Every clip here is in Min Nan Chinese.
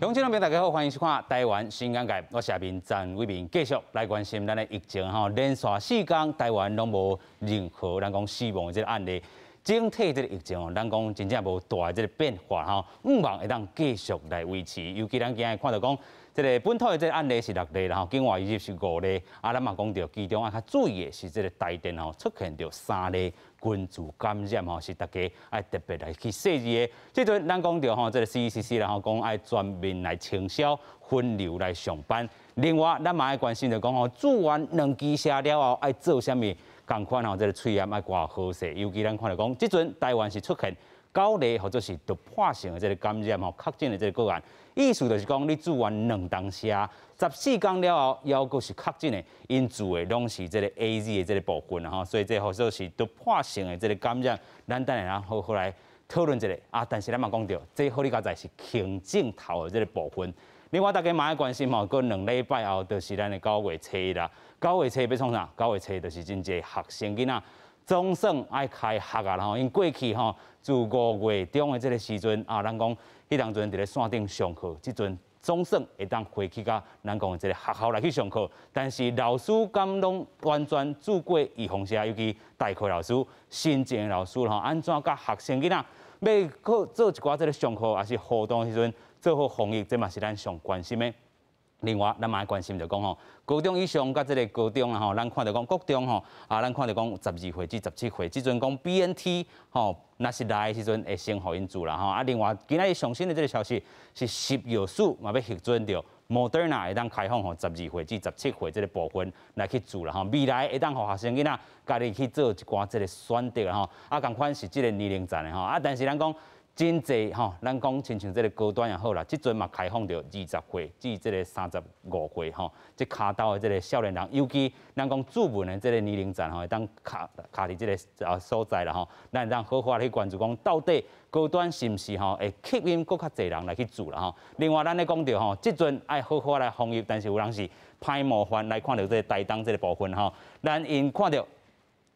乡親朋友大家好，歡迎收看《台灣新眼界》，我是阿明詹偉明，繼續來關心咱的疫情吼，連續4天台灣攏無任何咱講死亡的這个案例，整體這个疫情哦，咱講真正無大的這个變化吼，向望會當繼續來維持。尤其咱今日看著講，這个本土的這个案例是六例，然後境外移入是五例，啊，咱嘛講著其中啊較注意的是這个台電吼出現著三例群聚感染吼，是大家愛特別來去細膩的。這陣咱講著吼，這个 CECC 然後講愛全面來清消分流來上班。另外，咱嘛愛關心著講吼，注完兩劑射了後愛做啥物？仝款吼，這个喙罨愛掛好勢。尤其咱看著講，這陣台灣是出現九例或者是突破性的這个感染吼，確診的這个個案。意思就是講，你注完兩針射，14天了後，猶閣是確診的，𪜶注的攏是這个 AZ 的這个部分吼，所以這號做是突破性的這个感染，咱等下好好來討論一下啊。但是咱嘛講著，這好佳哉是輕症頭的這个部分。另外，大家嘛愛關心吼，閣兩禮拜後就是咱的九月初一啦。九月初一欲創啥？九月初一就是真濟學生囡仔總算愛開學啊！吼，𪜶過去吼自五月中的這个時陣啊，咱講彼當陣佇咧線頂上課，這陣總算會當回去佮咱講的這个學校來去上課。但是老師敢攏完全注過預防射，尤其代課老師、新進的老師吼，按怎佮學生囡仔欲閣做一寡這个上課抑是互動的時陣做好防疫，這嘛是咱上關心的。另外，咱嘛愛關心就講吼，高中以上佮這个高中啊吼，咱看著講國中吼，啊，咱看著講12歲至17歲，這陣講 BNT 吼，若是來的時陣會先予𪜶注啦吼。啊，另外今仔日上新的這个消息是食藥署嘛欲核准著 Moderna 會當開放予12歲至17歲這个部分來去注啦吼。未來會當予學生囡仔家己去做一寡這个選擇吼。啊，仝款是這个年齡層的吼。啊，但是咱講。真濟吼，咱講親像這个高端也好啦，這陣嘛開放著20歲至這个35歲吼，這跤頭的這个少年人，尤其咱講注文的這个年齡層吼，會當卡卡佇這个啊所在啦吼，咱會當好好去關注講，到底高端是毋是吼會吸引閣較濟人來去注啦吼。另外，咱咧講著吼，這陣愛好好來防疫，但是有人是歹模範來看著這个台東這个部分吼，咱𪜶看著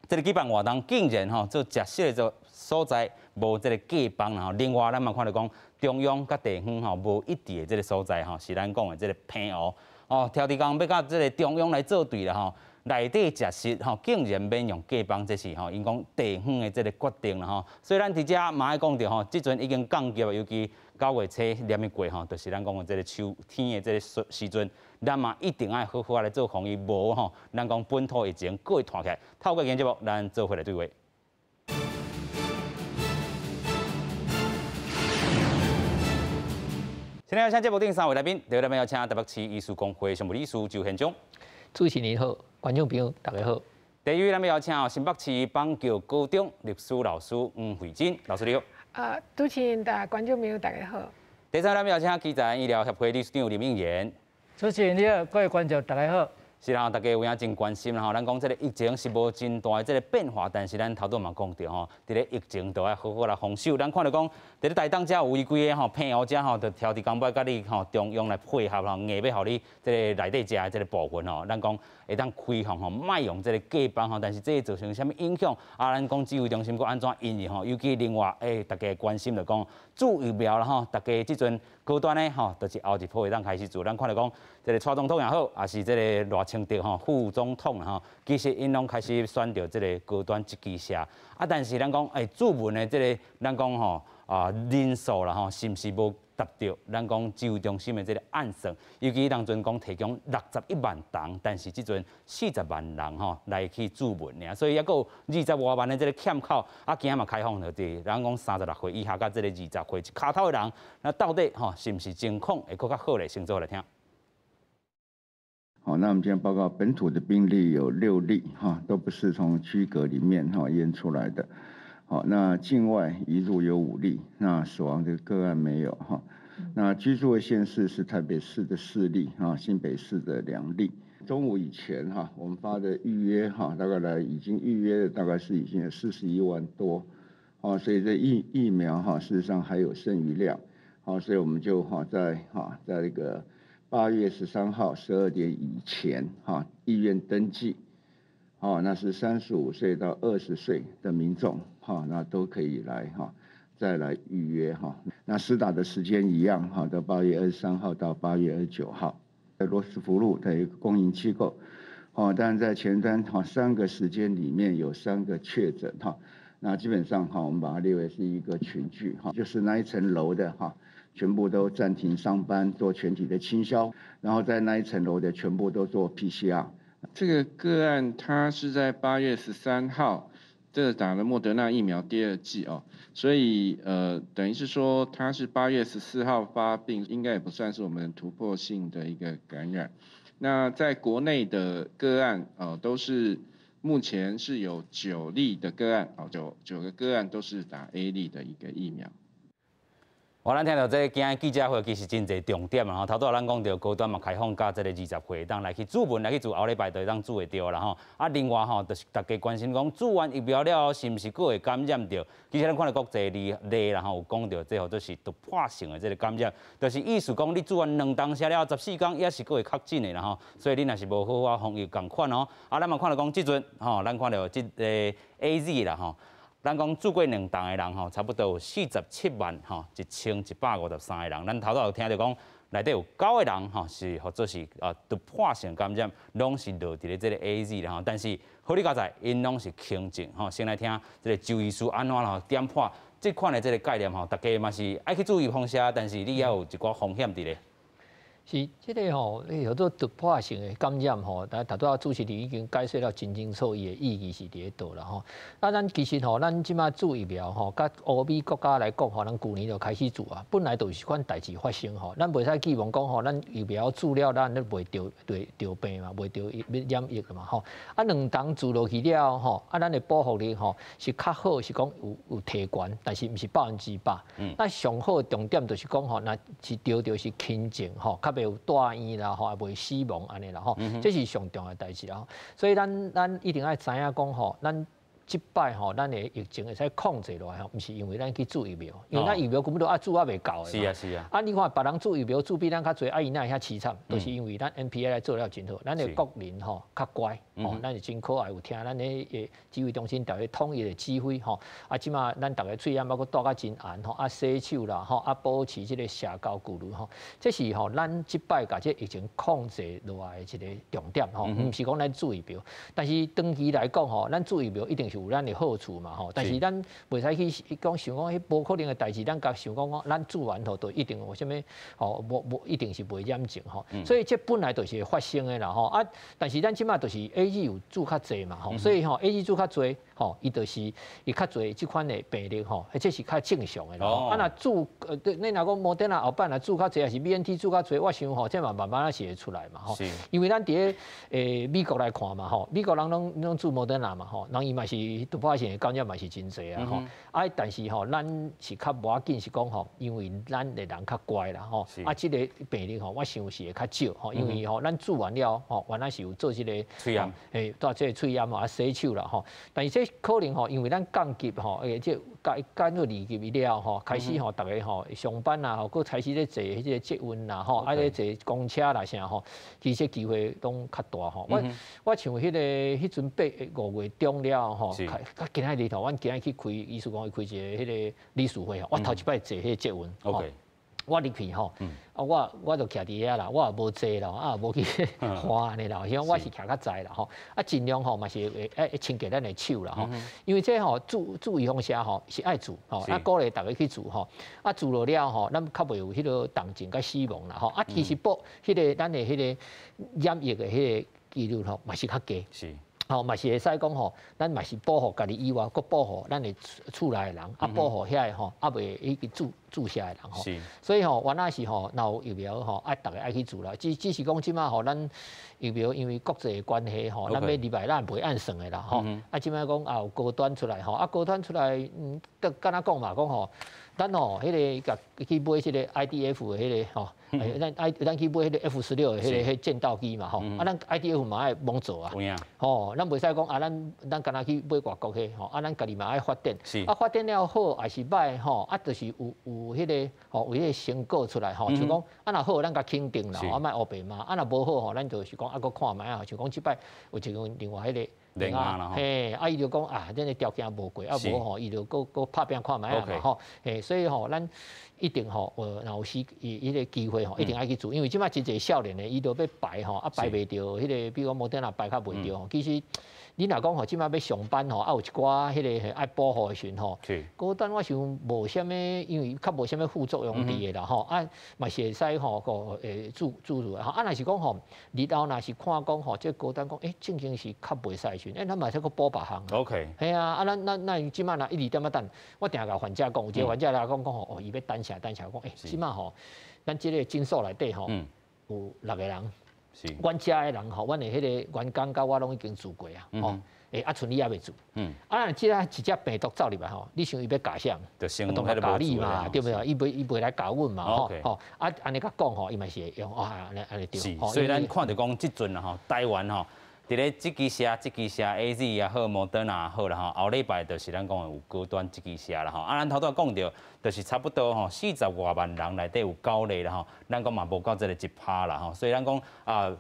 這个舉辦活動竟然吼做食肆的這所在無這个隔板啦吼。另外，咱嘛看著講中央佮地方吼無一致的這个所在吼，是咱講的這个澎湖哦，挑佇講欲佮這个中央來做對啦吼，內底食肆吼竟然免用隔板，這是吼𪜶講地方的這个決定啦吼。所以咱佇遮嘛愛講著吼，這陣已經降級，尤其九月初連過吼，就是咱講的這个秋天的這个時時陣，咱嘛一定愛好好來做防疫，無吼，咱講本土疫情閣會湠起來。透過今節目，咱做伙來對話。現在邀請節目頂三位來賓，第一位邀請台北市醫師公會常務理事周憲章。主持人好，觀眾朋友大家好。第二位咱們邀請新北市板橋高中歷史老師黃惠珍老師你好。主持人、大觀眾朋友大家好。第三位咱們邀請基層醫療協會理事長林應賢。主持人你好，各位觀眾大家好。是啦，大家有影真關心啦吼。咱講這个疫情是無真大的這个變化，但是咱頭拄嘛講著吼，佇咧疫情都愛好好來防守。咱看著講，佇咧台東遮有違規的吼，澎湖遮吼，就挑佇工欲佮你吼中央來配合吼，硬欲予你這个內底食的這个部分吼，咱講會當開放吼，莫用這个隔板吼，但是這會造成啥物影響？啊，咱講指揮中心閣按怎應用吼？尤其另外，大家關心著講注疫苗啦吼，大家這陣高端的吼，就是後一波會當開始注。咱看著講，這个蔡總統也好，抑是這个賴清德吼，副總統吼，其實𪜶攏開始選著這个高端一支射。啊，但是咱講，注文的這个，咱講吼啊人數啦吼，是毋是無達著咱講指揮中心的這个按算？尤其當陣講提供61萬人，但是這陣40萬人吼來去注文爾，所以猶閣有20外萬的這个欠口。啊，今仔嘛開放著佇咱講36歲以下佮這个20歲一跤頭的人，那到底吼是毋是情況會閣較好咧？先做來聽。好，那我們今天報告本土的病例有6例，哈，都不是從區隔裡面哈驗出來的。好，那境外移入有5例，那死亡的個案沒有哈。那居住的縣市是台北市的4例，哈，新北市的2例。中午以前哈，我們發的預約哈，大概來已經預約的大概是已經有41萬多，啊，所以這疫苗哈，事實上還有剩餘量，好，所以我們就哈在哈在這個8月13號12點以前哈，意願登記，好，那是35歲到20歲的民眾哈，那都可以來哈。再來預約哈。那施打的時間一樣哈，到8月23號到8月29號。在羅斯福路的一個公營機構，哦，但在前端哈三個時間裡面有三個確診哈，那基本上哈，我們把它列為是一個群聚哈，就是那一層樓的哈，全部都暫停上班，做全體的清消，然後在那一層樓的全部都做 PCR。這個個案它是在8月13號，這個打了莫德納疫苗第二劑哦，所以等於是說他是8月14號發病，應該也不算是我們突破性的一個感染。那在國內的個案哦，都是目前是有9例的個案哦，九個個案都是打 A 類的一個疫苗。我咱聽著這今日記者會其實真濟重點啊！吼，頭拄仔咱講著高端嘛開放到這個20歲，當來去注文來去注，後禮拜就會當注會著啦吼。啊，另外吼，就是大家關心講注完疫苗了後，是毋是閣會感染著？其實咱看著國際例例啦吼，有講著這號做是突破性的這個感染，就是意思講你注完兩針射了後14天，猶是閣會確診的啦吼。所以你若是無好好防疫仝款哦。啊，咱嘛看著講這陣吼，咱看著這個 AZ 啦吼。咱講注過兩針的人吼，差不多有47萬吼，1153個人。咱頭拄有聽著講，內底有九個人吼是號做是啊突破性感染，攏是落佇咧這個 AZ 啦吼。但是好佳哉，𪜶攏是輕症吼。先來聽這個周醫師按怎吼點破這款的這個概念吼，大家嘛是愛去注預防射，但是你也有一寡風險佇咧。是，這個吼，你叫做突破性的感染吼，但頭拄仔主持人已經解釋了真清楚，伊的意義是佇咧佗啦吼。啊，咱其實吼，咱這擺注疫苗吼，佮歐美國家來講吼，咱舊年就開始注啊，本來就是這款代誌發生吼，咱袂使寄望講吼，咱疫苗注了，咱咧袂著袂著病嘛，袂著染疫嘛吼。啊，兩針注落去了吼，啊，咱的保護力吼是較好，是講有提懸，但是毋是100%。那上好重點就是講吼，若是著著是輕症吼，較袂有住院啦吼，也袂死亡按呢啦吼，這是上重要的代誌啦吼。所以咱一定愛知影講吼，咱這擺吼，咱的疫情會使控制落來吼，毋是因為咱去注疫苗，因為咱疫苗根本都愛注猶未夠的。是啊是啊。啊，你看別人注疫苗注比咱較濟，啊，伊哪會遐淒慘？就是因為咱 NPI 來做了真好，咱的國民吼較乖，吼，咱是真可愛，有聽咱的指揮中心逐个統一的指揮吼。啊，這馬咱逐个喙罨猶閣戴甲真嚴吼，啊，洗手啦吼，啊，保持這個社交距離吼，這是吼咱這擺共這疫情控制落來的一個重點吼，毋是講咱注疫苗，但是長期來講吼，咱注疫苗一定是有咱的好處嘛吼，但是咱袂使去講想講彼無可能的代誌，咱共想講講咱注完後就一定有啥物吼，無無一定是袂染症吼，所以這本來就是會發生的啦吼啊，但是咱這馬就是 AZ 有注較濟嘛吼，所以吼 AZ 注較濟吼，伊就是伊較濟這款的病例吼，這是較正常的啦。啊，若注你若講莫德納後擺若注較濟，抑是 BNT 注較濟，我想吼，這嘛慢慢仔是會出來嘛吼。因為咱佇咧美國來看嘛吼，美國人攏攏注莫德納嘛吼，人伊嘛是突破性的感染嘛是真濟啊吼。啊，但是吼，咱是較無要緊，是講吼，因為咱的人較乖啦吼。啊，這個病例吼，我想是會較少吼，因為吼，咱注完了吼，原來是有做這個喙罨，戴這個喙罨啊，洗手啦吼。但是這可能吼，因為咱降級吼，這降降到二級了吼，開始吼，逐个吼上班啊吼，閣開始咧坐彼個捷運啦吼，啊咧坐公車啦啥吼，其實機會攏較大吼。我像彼個彼陣5月中了吼，較今仔日吼，阮今仔去開，意思講開一個彼個理事會吼，我頭一擺坐彼個捷運。我入去吼，啊我就徛佇遐啦，我也無坐啦，啊也無去看按呢啦，因為我是徛較在啦吼，啊盡量吼嘛是會愛清潔咱的手啦吼，因為這吼注注預防射吼是愛注吼，啊鼓勵逐家去注吼，啊注落了吼，咱較袂有彼個重症佮死亡啦吼，啊其實報彼個咱的彼個染疫的彼個幾率吼嘛是較低。吼嘛是會使講吼，咱嘛是保護家己以外，閣保護咱的厝內的人，啊保護遐个吼，猶未去注注射的人吼。所以吼，原來是吼，若有疫苗吼，愛逐家愛去注啦。只是講這馬吼，咱疫苗因為國際的關係吼，咱欲入來咱袂按算的啦吼。啊，這馬講也有高端出來吼，啊高端出來，得敢若講嘛，講吼，咱吼彼个共去買這個 IDF 的彼個吼，咱 I 咱去買彼個 F-16的彼個彼戰鬥機嘛吼，啊咱 IDF 嘛愛罔做啊，吼，咱袂使講啊，咱敢若去買外國彼吼，啊咱家己嘛愛發展，啊發展了好抑是䆀吼，啊就是有有彼个吼，有彼个成果出來吼，像講啊，若好，咱共肯定啦，啊莫烏白罵，啊若無好吼，咱就是講啊，閣看覓啊，像講這擺有一個另外彼個。嘿，啊，伊就講啊，這个條件無過，啊無吼，伊就閣閣拍拚看覓啊嘛吼，嘿，所以吼，咱一定吼，若有時伊彼个機會吼，一定愛去做，因為這擺真濟少年的，伊都欲排吼，啊排袂著，彼个比如講莫德納排較袂著吼，其實你若講吼，這擺欲上班吼，啊有一寡彼个愛保護的時陣吼，高端我想無啥物，因為較無啥物副作用佇的啦吼，啊嘛是會使吼個注注入吼，啊若是講吼，日後若是看講吼，這高端講，欸，正經是較袂使的時陣，欸，咱嘛會使閣補別項。 嘿啊，啊咱咱咱這擺若一直踮咧等，我定共患者講，有一个患者來講講吼，哦，伊欲等啥等啥，講欸，這擺吼，咱這個診所內底吼，有六個人，阮遮的人吼，阮的彼个員工佮我攏已經注過啊，吼，欸，啊，賰你猶未注，啊，若這個一隻病毒走入來吼，你想伊欲咬誰？當然咬你嘛，對毋對？伊袂來咬阮嘛，吼，吼，啊，按呢共講吼，伊嘛是會用，啊，按呢按呢對。是，所以咱看著講這陣吼，台灣吼，佇咧這支射，這支射 AZ 也好，莫德納也好啦吼，後禮拜就是咱講的有高端這支射啦吼。啊，咱頭拄仔講著，就是差不多吼，四十外萬人內底有九例啦吼，咱講嘛無到這个1%啦吼，所以咱講啊，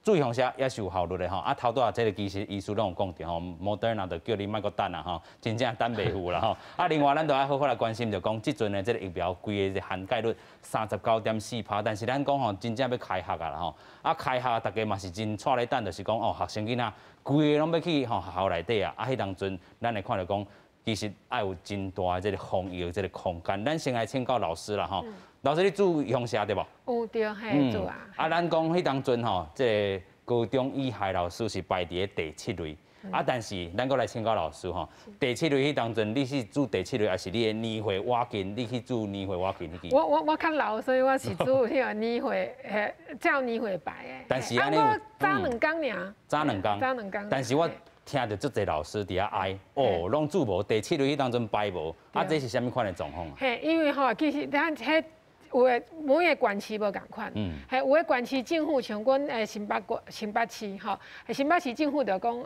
注預防射也是有效率的吼。啊，頭拄仔這个其實醫師攏有講著吼，莫德納就叫你莫閣等啦吼，真正等袂赴啦吼。啊，另外咱都愛好好來關心，就講這陣的這个疫苗規个涵蓋率39.4%，但是咱講吼，真正欲開學啊啦吼。啊，開學大家嘛是真掣咧等，就是講哦，學生囡仔規个攏欲去吼學校內底啊，啊，彼當陣咱會看著講，其實愛有真大的這个防疫的這个空間。咱先來請教老師啦吼，老師你注預防射對無？有對，嘿，注啊。啊，咱講彼當陣吼，這个高中以下老師是排佇咧第七位。啊，但是咱閣來請教老師吼，第七位彼當陣你是注第七位，還是你的年歲倚近？你去注年歲倚近彼支？我較老，所以我是注彼个年歲，嘿，照年歲排的。但是按呢，啊，我早兩工爾。早兩工。早兩工。但是我聽著足濟老師佇遐哀，哦，攏注無第七位彼當陣排無，啊，這是啥物款的狀況啊？嘿，因為吼，其實咱彼有的每个縣市無仝款，嘿，有的縣市政府像阮新北縣、新北市吼，新北市政府就講，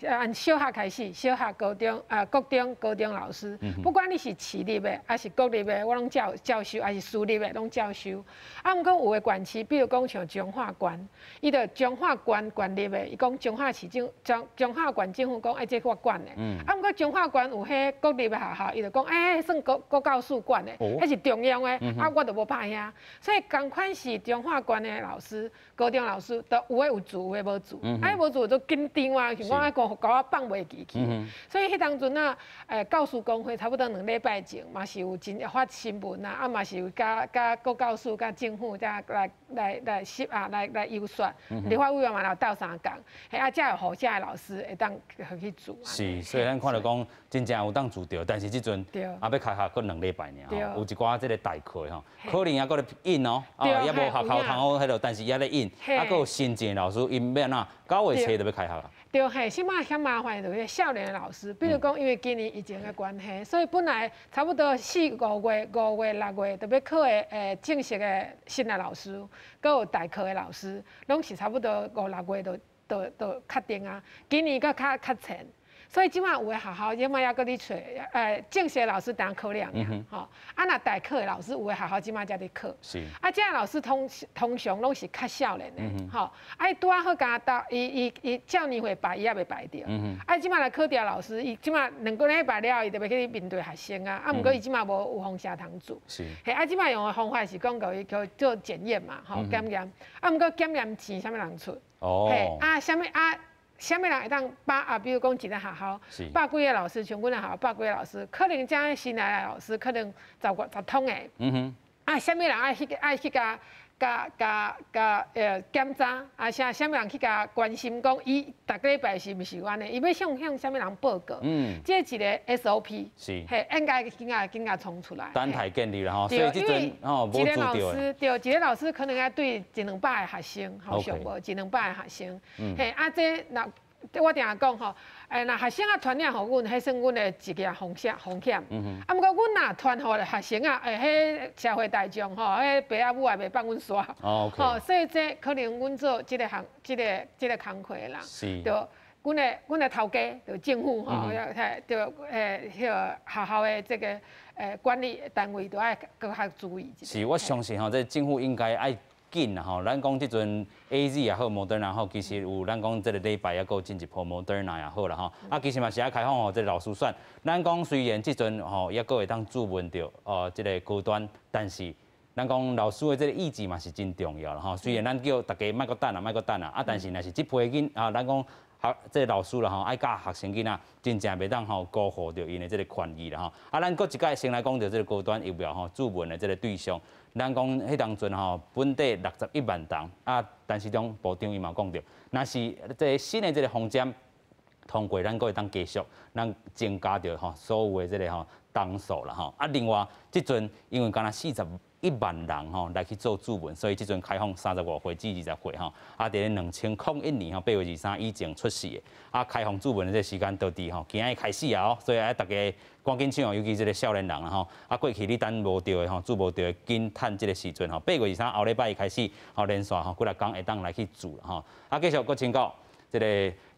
按小學開始，小學、高中、國中、高中老師，不管你是市立的，還是國立的，我攏照照收，還是私立的，攏照收。啊，毋過有的縣市，比如講像彰化縣，伊就彰化縣縣立的，伊講彰化市政彰彰化縣政府講，欸，這我管的。啊，毋過彰化縣有彼國立的學校，伊就講，欸，算國國教署管的，彼是中央的，啊，我就無拍遐。所以仝款是彰化縣的老師、高中老師，都有的有注，有的無注。啊，無注就緊張啊，想講愛共我放袂記去。所以彼當陣啊，教師工會差不多兩禮拜前，嘛是有真發新聞啊，啊嘛是有佮佮國教署、佮政府遮來來來協啊，來來遊說，立法委員嘛來鬥相共，嘿啊，才會予遮的老師會當去注。是，所以咱看著講真正有當注著，但是這陣啊欲開學閣兩禮拜爾吼，有一寡這个代課吼，可能猶閣咧印哦，啊，猶無學校通好彼落，但是猶咧印，啊，閣有新進的老師，𪜶欲按怎？9月初就欲開學啊。對嘿，這擺較麻煩就是少年的老師，比如講，因為今年疫情的關係，所以本來差不多四五月、五月、六月就欲考的正式的新的老師，閣有代課的老師，攏是差不多五六月就就就確定啊。今年閣較較前。所以這擺有的學校這擺猶閣咧揣，正式的老師等考了爾，吼，啊若代課的老師有的學校這擺才咧考。啊，這个老師通通常攏是較少年的，吼，啊，伊拄仔好共到，伊伊伊照年歲排，伊猶未排著。啊，這擺來考著老師，伊這擺兩個禮拜了後，伊就欲去面對學生啊，啊，毋過伊這擺無預防射通注。嘿，啊，這擺用的方法是講，共伊去做檢驗嘛，吼，檢驗。啊，毋過檢驗錢啥物人出？嘿，啊，啥物啊？啥物人會當把啊？比如講一个學校，百幾个老師，像阮的學校百幾个老師，可能遮新來的老師可能十外十通个。啊，啥物人愛去愛去共共共共檢查？啊，啥啥物人去共關心講，伊逐个禮拜是毋是有按呢？伊欲向向啥物人報告？這是一个 SOP。嘿，應該緊共緊共創出來。等待建立啦吼，所以這陣吼一个老師對，一个老師可能愛對一兩百个學生，好上無一兩百个學生。嘿，啊，這若我定定講吼，若學生啊傳染予阮，彼算阮的職業風險風險。啊，毋過阮若傳予學生啊，彼社會大眾吼，彼爸仔母也袂放阮煞。吼，所以這可能阮做這个項，這个這个工課的人，就阮的頭家就政府吼，就彼个學校的這个管理單位都愛閣較注意。是，我相信吼，這政府應該愛緊啦吼。咱講這陣 AZ 也好，莫德納好，其實有咱講這个禮拜猶閣進一波莫德納也好啦吼。啊，其實嘛是愛開放予這个老師選。咱講雖然這陣吼猶閣會當注文著哦，這个高端，但是咱講老師的這个意志嘛是真重要啦吼。雖然咱叫大家莫閣等啊，莫閣等啊，啊，但是若是這批囡啊，咱講學這个老師啦吼，愛教學生囡仔，真正袂當吼辜負著𪜶的這个權益啦吼。啊，咱閣一擺先來講著這个高端疫苗吼，注文的這个對象，咱講彼當陣吼，本地61萬人，啊，陳時中部長伊嘛講著，若是這个新的這个方針通過，咱閣會當繼續，咱增加著吼所有的這个吼人數啦吼。啊，另外這陣因為敢若41萬人吼來去做注文，所以這陣開放35歲至20歲吼，啊，佇咧2001年吼8月23以前出世的，啊，開放注文的這個時間都佇吼今仔日開始啊，所以愛大家趕緊搶，尤其這个少年人啦吼，啊，過去你等無著的吼，注無著的，緊趁這个時陣吼，8月23後禮拜一開始吼，連續吼幾若工會當來去注吼，啊，繼續閣請教這个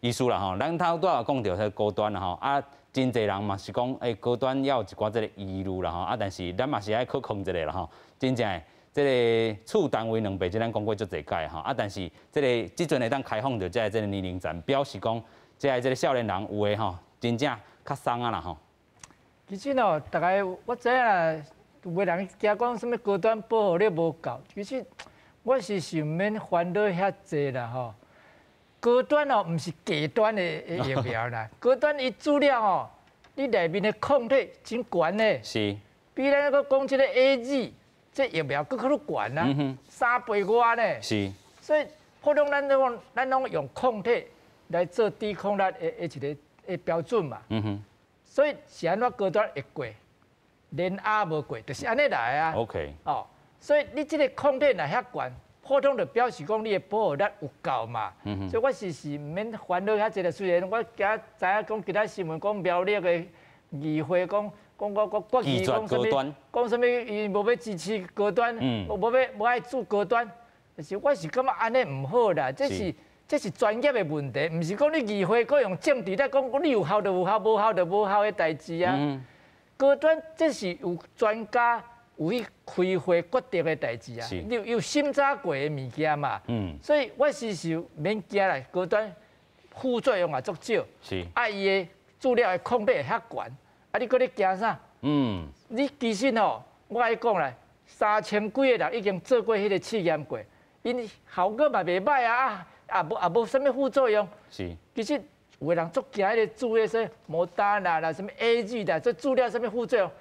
醫師啦吼，咱頭拄仔有講著彼个高端啦吼，啊。真濟人嘛是講，欸，高端猶有一寡這个疑慮啦吼，啊，但是咱嘛是愛去看一下啦吼。真正的，這个次單位兩倍，這咱講過足濟擺吼，啊，但是這个這陣會當開放著這个這个年齡層，表示講，這个這个少年人有的吼，真正較鬆啊啦吼。其實哦，大概我知影，有的人驚講啥物高端保護力無夠，其實我是想免煩惱遐濟啦吼。高端哦，毋是低端的疫苗啦。高端伊注了吼，你內面的抗體真懸的。比咱閣講這个 AZ 這疫苗閣較閣懸啊，3倍外呢。所以普通咱攏咱攏用抗體來做抵抗力的一个的標準嘛。所以是按怎高端會過，聯亞無過，就是按呢來啊。 哦，所以你這个抗體若遐懸，普通就表示講你的保護力有夠嘛，所以我是毋免煩惱遐濟啦。雖然我今仔知影講其他新聞講苗栗的議會講講講講決議講啥物，講啥物伊無欲支持高端，無欲無愛注高端，但是我是感覺按呢毋好啦，這是專業的問題，毋是講你議會閣用政治來講，你有效就有效，無效就無效的代誌啊。高端這是有專家有去開會決定的代誌啊，有有審查過的物件嘛，所以我是免驚啦，高端副作用也足少，啊伊的注了的抗體會較懸，啊你閣咧驚啥？你其實吼，我愛講啦，3000幾个人已經做過彼个試驗過，𪜶效果嘛袂䆀啊，啊也無也無啥物副作用。其實有的人足驚彼个注彼個莫德納啦，啥物 AZ 啦，這注了啥物副作用？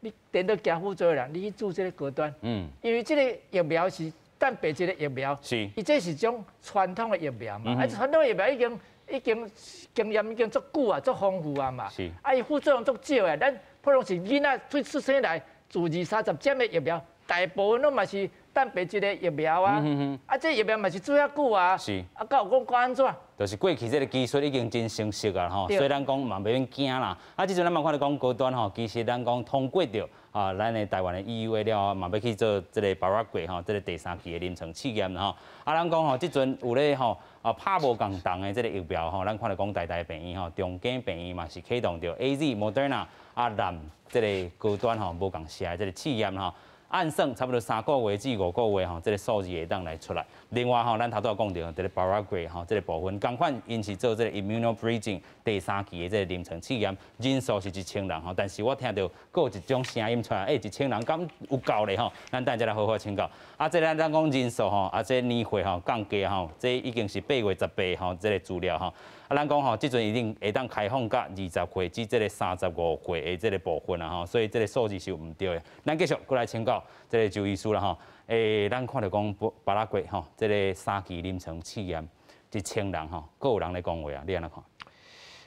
你顛倒驚副作用啦，你去注這个高端，因為這个疫苗是蛋白質的疫苗，伊這是種傳統的疫苗嘛，啊，傳統疫苗已經已經經驗已經足久啊，足豐富啊嘛，啊，伊副作用足少的，咱普通是囡仔出出生來注二三十針的疫苗，大部分攏嘛是蛋白質的疫苗啊，啊，這疫苗嘛是注遐久啊，啊，敢有講講按怎？就是過去這个技術已經真成熟啊吼，所以咱講嘛袂免驚啦。啊，這陣咱嘛看著講高端吼，其實咱講通過著啊，咱的台灣的 EUA 了，嘛欲去做這个巴拉圭吼，這个第三期的臨床試驗啦吼。啊，咱講吼，這陣有咧吼啊拍無仝重的這个疫苗吼，咱看著講台大病院吼，長庚病院嘛是啟動著 AZ、莫德納啊，南這个高端吼無仝寫的這个試驗吼。按算差不多3個月至5個月吼，這个數字會當來出來。另外吼，咱頭拄仔講著，這个巴拉圭吼，這个部分，仝款𪜶是做這个 immunobridging 第三期的這个臨床試驗，人數是1000人吼，但是我聽著閣有一種聲音出來，欸，1000人敢有夠咧吼？咱等下來好好請教。啊，這咱咱講人數吼，啊，這年歲吼降低吼，這已經是8月18吼，這个資料吼。啊，咱講吼，這陣已經會當開放到20歲至這个35歲的這个部分啊吼，所以這个數字是毋對的。咱繼續閣來請教這个周醫師啦吼。欸，咱看著講巴拉圭吼，這个三期臨床試驗1000人吼，閣有人咧講話啊，你按怎看？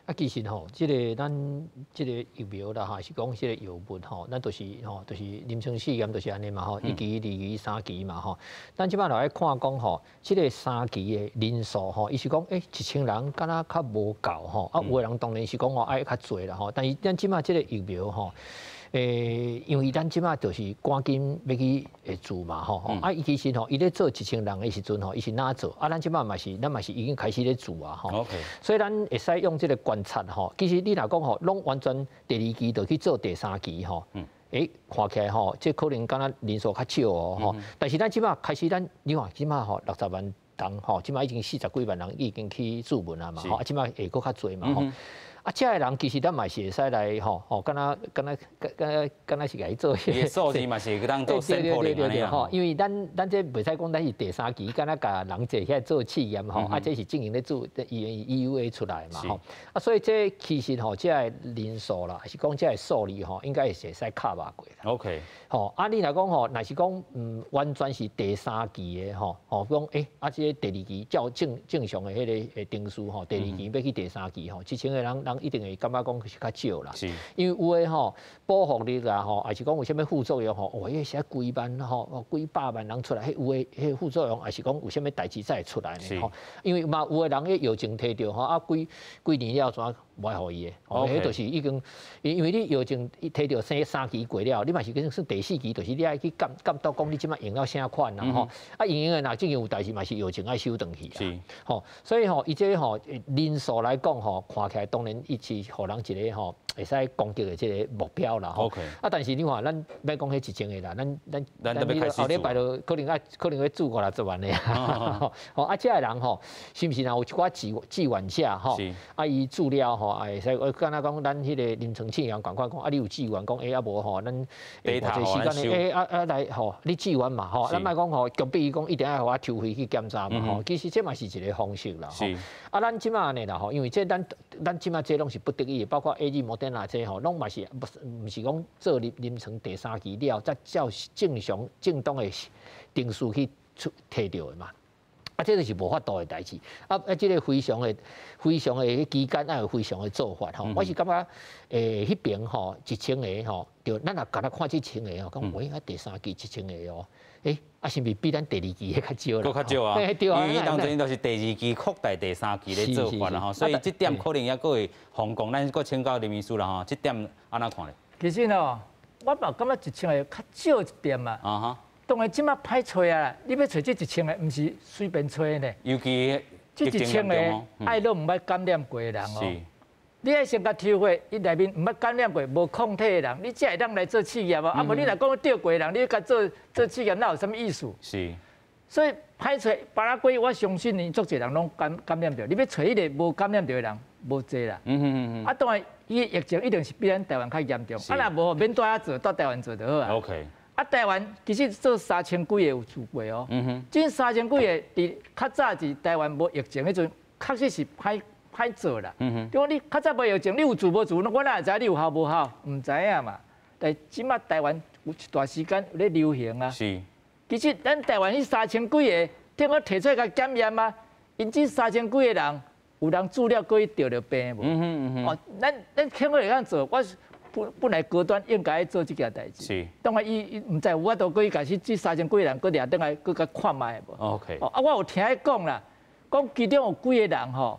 啊，其實吼，這个咱這个疫苗啦，哈，是講這个藥物吼，咱就是吼，就是臨床試驗就是按呢嘛吼，一期、二期、三期嘛吼。咱這擺來看講吼，這个三期的人數吼，伊是講欸，1000人敢若較無夠吼，啊，有的人當然是講吼愛較濟啦吼，但是咱這擺這个疫苗吼。因為咱這馬就是趕緊欲去會做嘛吼，啊，伊其實吼，伊咧做1000人的時陣吼，伊是哪做？啊，咱這馬嘛是，咱嘛是已經開始咧做啊吼。 所以咱會使用這個觀察吼，其實你若講吼，攏完全第二期就去做第三期吼。看起來吼，這可能敢若人數較少哦吼。但是咱這馬開始，咱你看這馬吼60萬人吼，這馬已經40幾萬人已經去注文啊嘛吼，啊，這馬會閣較濟嘛吼。啊，這个人其實咱嘛是會使來吼吼，敢若敢若敢若敢若是共伊做。伊的數字嘛是去當做 sample 對對對吼，因為咱這袂使講咱是第三期，敢若共人坐起來做試驗吼，啊，這是進行咧做 EUA 出來嘛吼。啊，所以這其實吼，這个人數啦，是講這个數字吼，應該是會使敲過啦。 吼，啊，你若講吼，若是講完全是第三期的吼，吼講啊，這個第二期照正正常的彼个程序吼，第二期欲去第三期吼，1000個人。人一定會感覺講是較少啦，因為有的吼保護力啦吼，抑是講有啥物副作用吼，哦，彼個是幾萬吼，幾百萬人出來，彼有的彼個副作用，抑是講有啥物代誌才會出來呢？吼，因為嘛有的人彼藥前提著吼，啊幾幾年了怎無愛予伊的，哦，彼就是已經，因為你藥前提著三期過了，你嘛是講算第四期，就是你愛去監監督講你這馬用到啥款啦吼，啊用用的若真有代誌嘛是藥前愛收轉去啊，吼，所以吼伊這吼人數來講吼，看起來當然伊是予人一個吼會使攻擊的這個目標啦吼。啊，但是你看，咱欲講彼1000個啦，咱咱咱後禮拜就可能愛可能欲注五六十萬的啊。吼啊，這个人吼，是毋是若有一寡志志願者吼？啊，伊注了吼，會使我敢若講咱彼個臨床試驗仝款講，啊，你有志願講，啊無吼，咱偌濟時間啊啊來吼，你志願嘛吼，咱莫講吼，強迫伊講一定愛予我抽血去檢查嘛吼，其實這嘛是一個方式啦吼。啊，咱這馬按呢啦吼，因為這咱咱這馬這攏是不得已的，包括 AZ 莫德納這吼，攏嘛是毋毋是講做臨臨床第三期了，才照正常正當的程序去出提著的嘛。啊，這就是無法度的代誌。啊啊，這個非常的非常的期間，愛有非常的做法吼。我是感覺，彼邊吼1000個吼，著咱若敢若看這千個吼，講喂，啊第三期1000個哦，啊是毋是比咱第二期的較少啦？閣較少啊，對啊，因為當陣都是第二期擴大第三期咧做法啦吼，所以這點可能猶閣會防共。咱閣請教林醫師啦吼，這點按怎看咧？其實哦，我嘛感覺1000個較少一點嘛。啊哈。當然，這馬歹揣啊！你欲揣這一千個，毋是隨便揣呢。尤其這一千個愛攏毋捌感染過的人哦。你愛先共抽血，伊內面毋捌感染過、無抗體的人，你才會當來做試驗哦。啊，無你若講著過的人，你共做做試驗，那有啥物意思？所以歹揣巴拉圭，我相信𪜶足濟人攏感感染著。你欲揣彼个無感染著的人，無濟啦。啊，當然，伊疫情一定是比咱台灣較嚴重。啊，若無免蹛遐做，蹛台灣做就好啊。 啊，台灣其實做3000幾个有做過哦。這3000幾个佇較早佇台灣無疫情彼陣，確實是歹歹做啦。對講你較早無疫情，你有做無做？我哪會知你有效無效？毋知影嘛。但這馬台灣有一段時間有咧流行啊。其實咱台灣彼3000幾个，聽講提出來共檢驗啊，𪜶這3000幾个人，有人注了閣去著著病無？哦，咱咱聽講會當做，我。本本來高端應該做這件代誌，當然伊伊毋知有法度閣去共這3000幾个人閣掠轉來閣共看覓無？ 哦，啊，我有聽伊講啦，講其中有幾个人吼，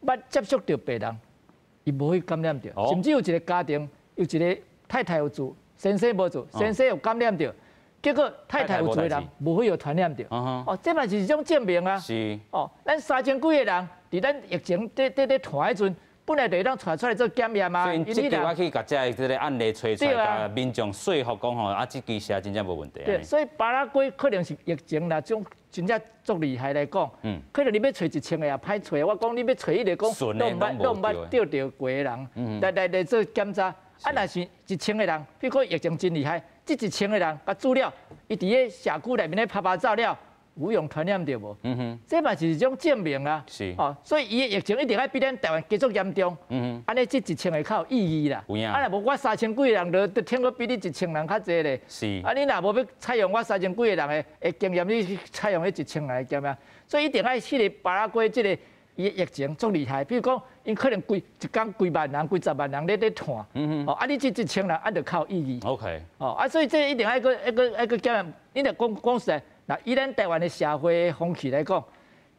捌接觸著病人，伊無去感染著，甚至有一個家庭，有一個太太有住，先生無住，先生有感染著，結果太太有住的人無去予傳染著。哦，這嘛是一種證明啊。哦，咱3000幾個人，佇咱疫情佇佇佇傳彼陣。本來就會當傳出來做檢驗啊。所以這個我去共這個案例揣出來，共民眾說服講吼，啊，這其實真正無問題。對，所以巴拉圭可能是疫情啦，種真正足厲害來講，可能你欲揣1000個也歹揣。我講你欲揣彼個講，攏毋捌攏毋捌著著過的人，來來來做檢查。啊，若是1000個人，比如講疫情真厲害，這1000個人共注了，伊佇咧社區內面咧拍拍照了。有用傳染著無？這嘛是一種證明啊。哦，所以伊的疫情一定愛比咱台灣繼續嚴重。按呢這1000個較有意義啦。啊，若無我3000幾個人就就聽講比你1000人較濟咧。啊，你若無欲採用我3000幾個人的的經驗，你去採用彼1000人的經驗，所以一定愛彼個巴拉圭這個伊的疫情足厲害。比如講，𪜶可能規一工幾萬人、幾十萬人咧咧傳。哦，啊，你這1000人啊，就較有意義。 哦，啊，所以這一定愛閣愛閣愛閣檢驗。你若講講實在。若以咱台灣的社會風氣來講，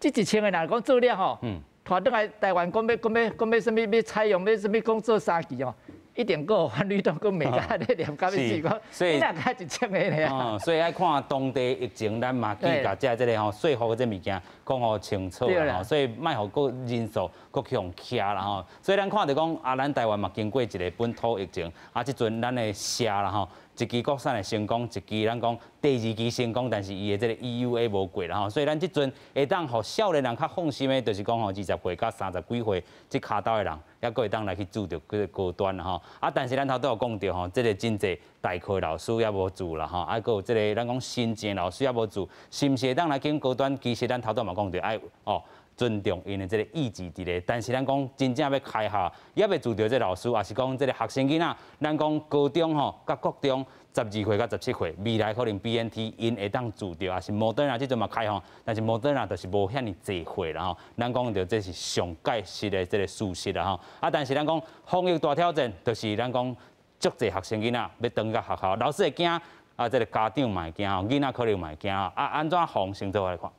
這1000個人講做了吼，帶轉來台灣講欲講欲講欲啥物欲採用欲啥物講做三期哦，一定閣有范吕東閣罵甲咧念甲欲死講，所以你若較一千個爾。哦，所以愛看當地疫情，咱嘛去共這個吼說服這物件講予清楚啦吼，所以莫予閣人數閣去予徛啦吼。所以咱看著講啊，咱台灣嘛經過一個本土疫情，啊，這陣咱的社啦吼，一支國產的成功，一支咱講第二支成功，但是伊的這個 EUA 無過啦吼，所以咱這陣會當予少年人較放心的，就是講吼，20歲佮30幾歲這跤頭的人，猶閣會當來去注著這個高端啦吼。啊，但是咱頭拄有講著吼，這個真濟代課老師猶無注啦吼，啊，閣有這個咱講新進老師猶無注，是毋是會當來揀高端？其實咱頭拄嘛講著愛哦，尊重𪜶的這個意志佇咧，但是咱講真正欲開學，猶未注著這老師，抑是講這個學生囡仔，咱講高中吼，佮國中12歲佮17歲，未來可能 BNT 𪜶會當注著，抑是莫德納這陣嘛開放，但是莫德納就是無遐爾濟歲啦吼。咱講著這是上蓋實的這個事實啦吼。啊，但是咱講防疫大挑戰，就是咱講足濟學生囡仔欲轉到學校，老師會驚，啊，這個家長嘛會驚吼，囡仔可能嘛會驚啊，按怎防？先做來看。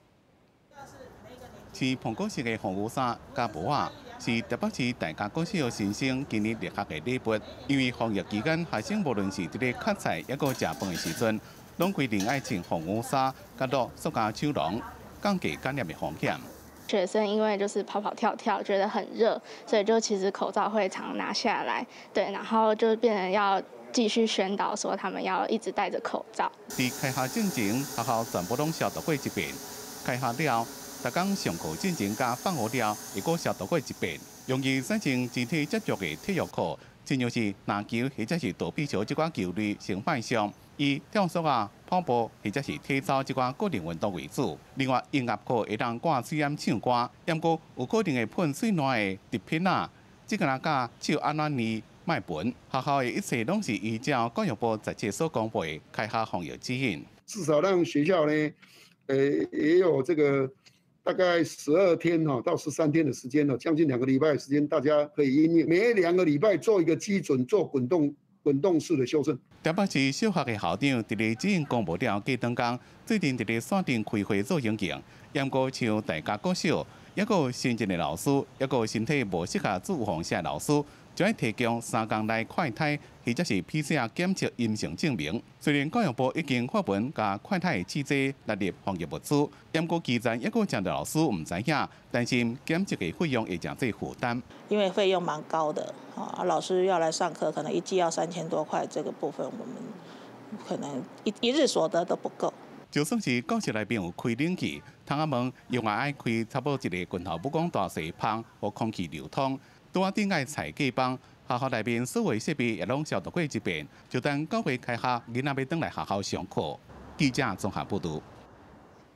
穿蘋果色的防護衫佮帽仔，是台北市大家國小新生今年入學的禮物。因為防疫期間，學生無論是佇咧崁菜，抑閣食飯的時陣，攏規定愛穿防護衫，佮戴塑膠手囊，降低感染的風險。學生因為就是跑跑跳跳，覺得很熱，所以就其實口罩會常拿下來，對，然後就變成要繼續宣導說他們要一直戴着口罩。佇開學進前，學校全部攏消毒過一遍。開學了，逐工上課進前佮放學了，會閣消毒過一遍。容易產生肢體接觸的體育課，親像是籃球或者是躲避球這款球類先擺上，以跳繩啊、跑步或者是體操這款個人運動為主。另外，音樂課會當掛喙罨唱歌，毋過有可能會噴喙內的毒品啊，這個若佮手按怎捏，莫聞。學校的一切攏是依照教育部十七所公布的開學防疫指引。至少讓學校呢，也有這個大概12天哈到13天的時間了，將近2個禮拜的時間，大家可以因應每2個禮拜做一個基準，做滾動式的修正。台北市小學的校長佇咧指引公布了隔當工，最近佇咧線頂開會做研究，毋過像大家國小，抑閣有新進的老師，抑閣有身體無適合注預防射的老師，就愛提供3工內快篩或者是 PCR 檢測陰性證明。雖然教育部已經發文共快篩的試劑納入防疫物資，毋過基層抑閣誠濟老師毋知影，擔心檢測的費用會誠濟負擔。因為費用蠻高的，啊，老師要來上課，可能一季要3000多塊，這個部分我們可能一日所得都不夠。就算是教室內面有開冷氣，窗仔門永遠愛開差不多一個拳頭拇公大細縫，予空氣流通。桌仔頂愛踩過枋，學校內面所有設備也攏消毒過一遍，就等9月開學，囡仔欲轉來學校上課。記者綜合報導。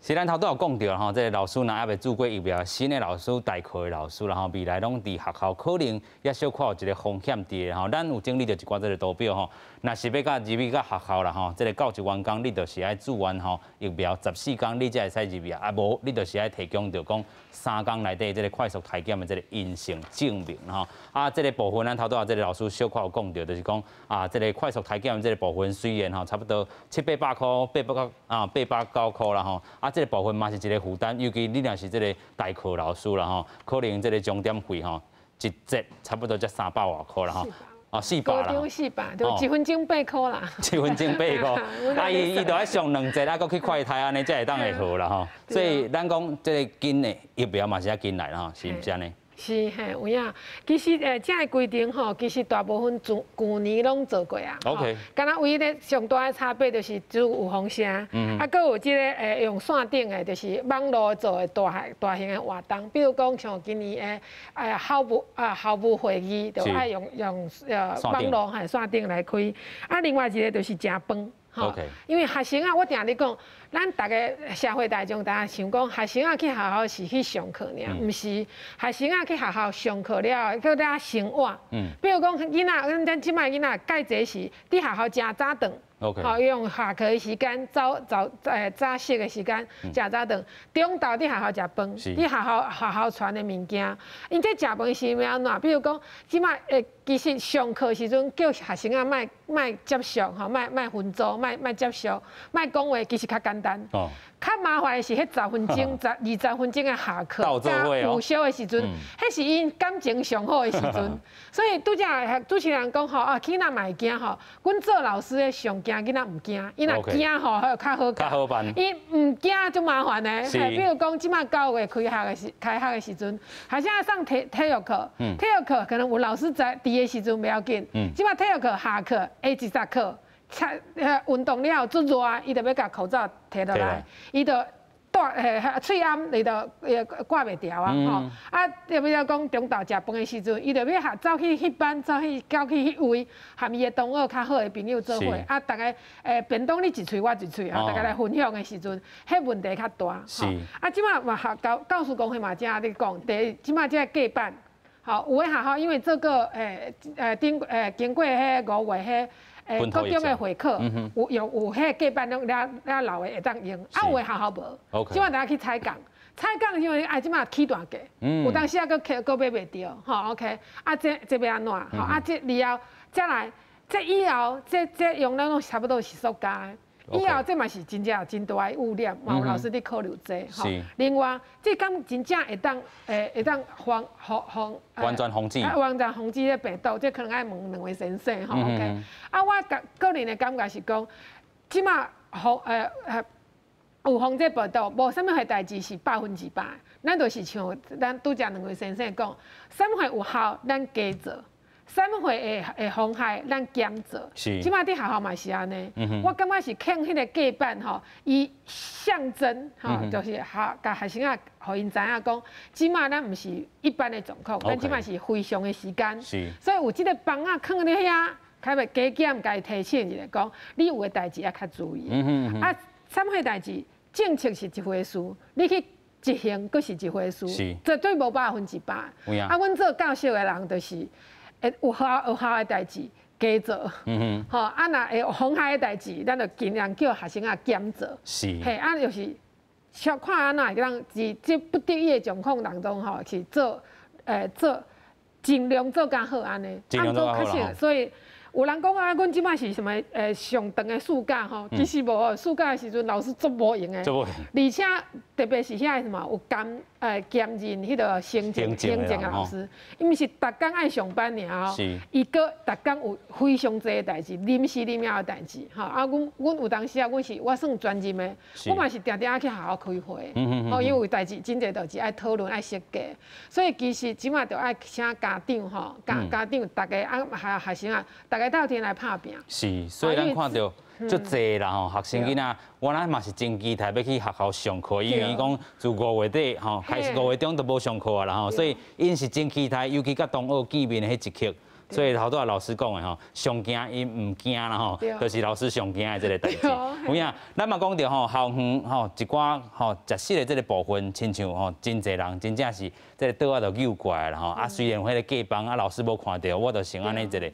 是咱頭拄有講著吼，這個老師若猶未注過疫苗，新的老師代課的老師，然後未來攏佇學校可能也小可有一個風險佇吼。咱有整理著一寡這個圖表吼，若是欲共入去到學校啦吼，這個教職員工你就是愛注完吼疫苗14工，你才會使入去啊，無你就是愛提供著講3工內底這個快速篩檢的這個陰性證明吼。啊，這個部分咱頭拄仔這個老師小可有講著，就是講啊，這個快速篩檢的這個部分雖然吼差不多七八百箍、八百啊八百九箍啦吼，啊，這個部分嘛是一個負擔，尤其你若是這個代課老師啦吼，可能這個鐘點費吼一節差不多才三百外箍啦吼，哦四百啦，高中400，就一分鐘8箍啦。一分鐘8箍，啊伊伊著愛上兩節啊，閣去快篩按呢才會當會好啦吼。所以咱講這個緊的疫苗嘛是愛緊來啦吼，是毋是按呢？是嘿，有影。其實這个規定吼，其實大部分從舊年攏做過啊。 敢若唯一的上大的差別就是只有預防射，啊，閣有這个用線頂的，就是網路做的大型的活動，比如講像今年的校務會議，就愛用網路嘿線頂來開。啊，另外一個就是食飯。吼， 因為學生啊，我定咧講，咱逐个社會大眾大家想講，學生啊去學校是去上課爾，毋是學生啊去學校上課了，閣咧生活。比如講囡仔，咱這擺囡仔蓋濟是佇學校食早頓。 吼，用下課的時間，早早息的時間食早頓，中晝佇學校食飯，佇學校傳的物件。𪜶這食飯是欲按怎？比如講，這擺其實上課時陣叫學生仔莫莫接觸吼，莫莫分組，莫莫接觸，莫講話，其實較簡單。較麻煩的是彼十分鐘、10、20分鐘的下課加午休的時陣，彼是𪜶感情上好的時陣。所以拄才主持人講吼，啊，囡仔嘛會驚吼，阮做老師的上驚囡仔毋驚，伊若驚吼，較好較好辦。伊毋驚就麻煩的。比如講，這馬9月開學的時陣，學生上體育課，體育課可能有老師在佇的時陣袂要緊。這馬體育課下課下一節課，運動了後足熱，伊就欲共口罩提落來，伊就戴喙罨，伊就掛袂牢啊吼。啊，特別講中晝食飯的時陣，伊就欲走去彼班，走去走去彼位，和伊的同學較好的朋友做伙，啊，逐家便當你一喙我一喙啊，逐家來分享的時陣，彼問題較大。啊，這馬嘛學教教師工會嘛正咧講，第一，這馬這個過半，吼，有的學校因為這個經過彼5月彼。各種的會課，有彼個隔板攏了了老的會當用，啊有的學校無，這馬大家去採購，採購因為啊這馬起大價，有當時啊閣閣買袂著，吼 OK，啊這欲按怎？吼啊這了後再來，這以後這用了攏差不多是塑膠的。以後這嘛是真正真大的污染，嘛有老師佇考慮這吼。另外，這敢真正會當防防防完全防止，完全防止這病毒，這可能愛問兩位先生吼。OK，啊，我個人的感覺是講，這馬防有防這病毒，無啥物貨代誌是100%，咱就是像咱拄才兩位先生講，啥物貨有效，咱加做。啥物貨會妨害，咱減做。這馬佇學校嘛是按呢。我感覺是勸彼個隔板吼，伊象徵吼，就是學共學生仔，予𪜶知影講，這馬咱毋是一般的狀況，咱這馬是非常的時間。所以有這個枋仔囥佇遐，較袂加減共伊提醒一下，講你有的代誌愛較注意。啊，啥物貨代誌，政策是一回事，你去執行閣是一回事，絕對無100%。啊，阮做教師的人就是。會有效的代誌加做，吼啊，若會妨害的代誌，咱就盡量叫學生仔減做。嘿，啊，就是小看按怎會當佇這不得已的狀況當中吼，去做做盡量做較好按呢。盡量做較好。所以有人講啊，阮這擺是啥物上長的暑假吼，其實無哦，暑假的時陣老師足無閒的，而且特別是遐個什麼有兼任彼個行政的老師，伊毋是逐工愛上班爾哦，伊閣逐工有非常濟的代誌，臨時臨了的代誌，吼啊，阮有當時啊，阮是我算專任的，我嘛是定定愛去學校開會，吼，因為有代誌真濟代誌愛討論愛設計，所以其實這馬著愛請家長吼，家長逐家啊學生啊，逐家鬥陣來拍拚。是，所以咱看著足濟啦吼，學生囡仔，我咱嘛是真期待欲去學校上課，因為伊講自5月底吼開始，5月中都無上課啊啦吼，所以𪜶是真期待，尤其佮同學見面的彼一刻。所以頭拄仔老師講的吼，上驚𪜶毋驚啦吼，就是老師上驚的這個代誌。有影，咱嘛講著吼，校園吼一寡吼食肆的這個部分，親像吼真濟人真正是這個桌仔就搝過來啦吼。啊，雖然有彼個隔板啊，老師無看著，我就先按呢一个。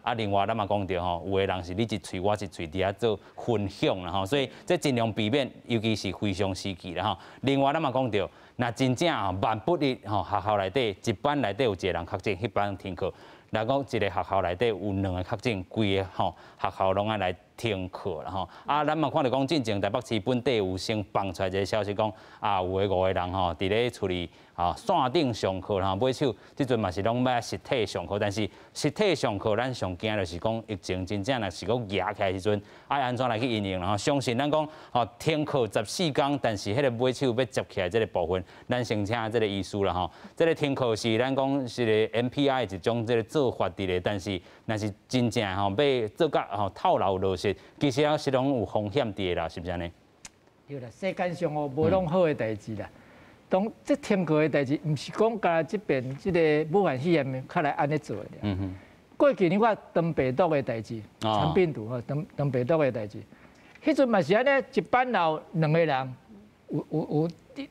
啊，另外咱嘛講著吼，有的人是你一喙我一喙佇遐做分享啦吼，所以這盡量避免，尤其是非常時期啦吼。另外咱嘛講著，若真正吼萬不得吼，學校內底一班內底有一個人確診，彼班停課。若講一個學校內底有兩個確診，規个吼學校攏愛來停課啦吼。啊，咱嘛看著講進前台北市本地有先放出來一個消息講，啊，有的五個人吼佇咧厝裡啊線頂上課啦，尾手這陣嘛是攏欲實體上課，但是實體上課咱上驚就是講疫情真正若是閣夯起來的時陣，愛按怎來去因應啦吼。相信咱講吼停課14天，但是彼個尾手欲接起來這個部分，咱先請這個醫師啦吼。這個停課是咱講是個 MPI 一種這個做法佇咧，但是若是真正吼欲做甲吼透漏落實，其實也是攏有風險佇的啦，是毋是按呢？對啦，世間上哦無攏好的代誌啦。當這停課的代誌，毋是講干焦這遍這个武漢肺炎較來按呢做的。過去你看腸病毒的代誌，腸病毒吼，腸病毒的代誌，彼陣嘛是按呢，一班有兩個人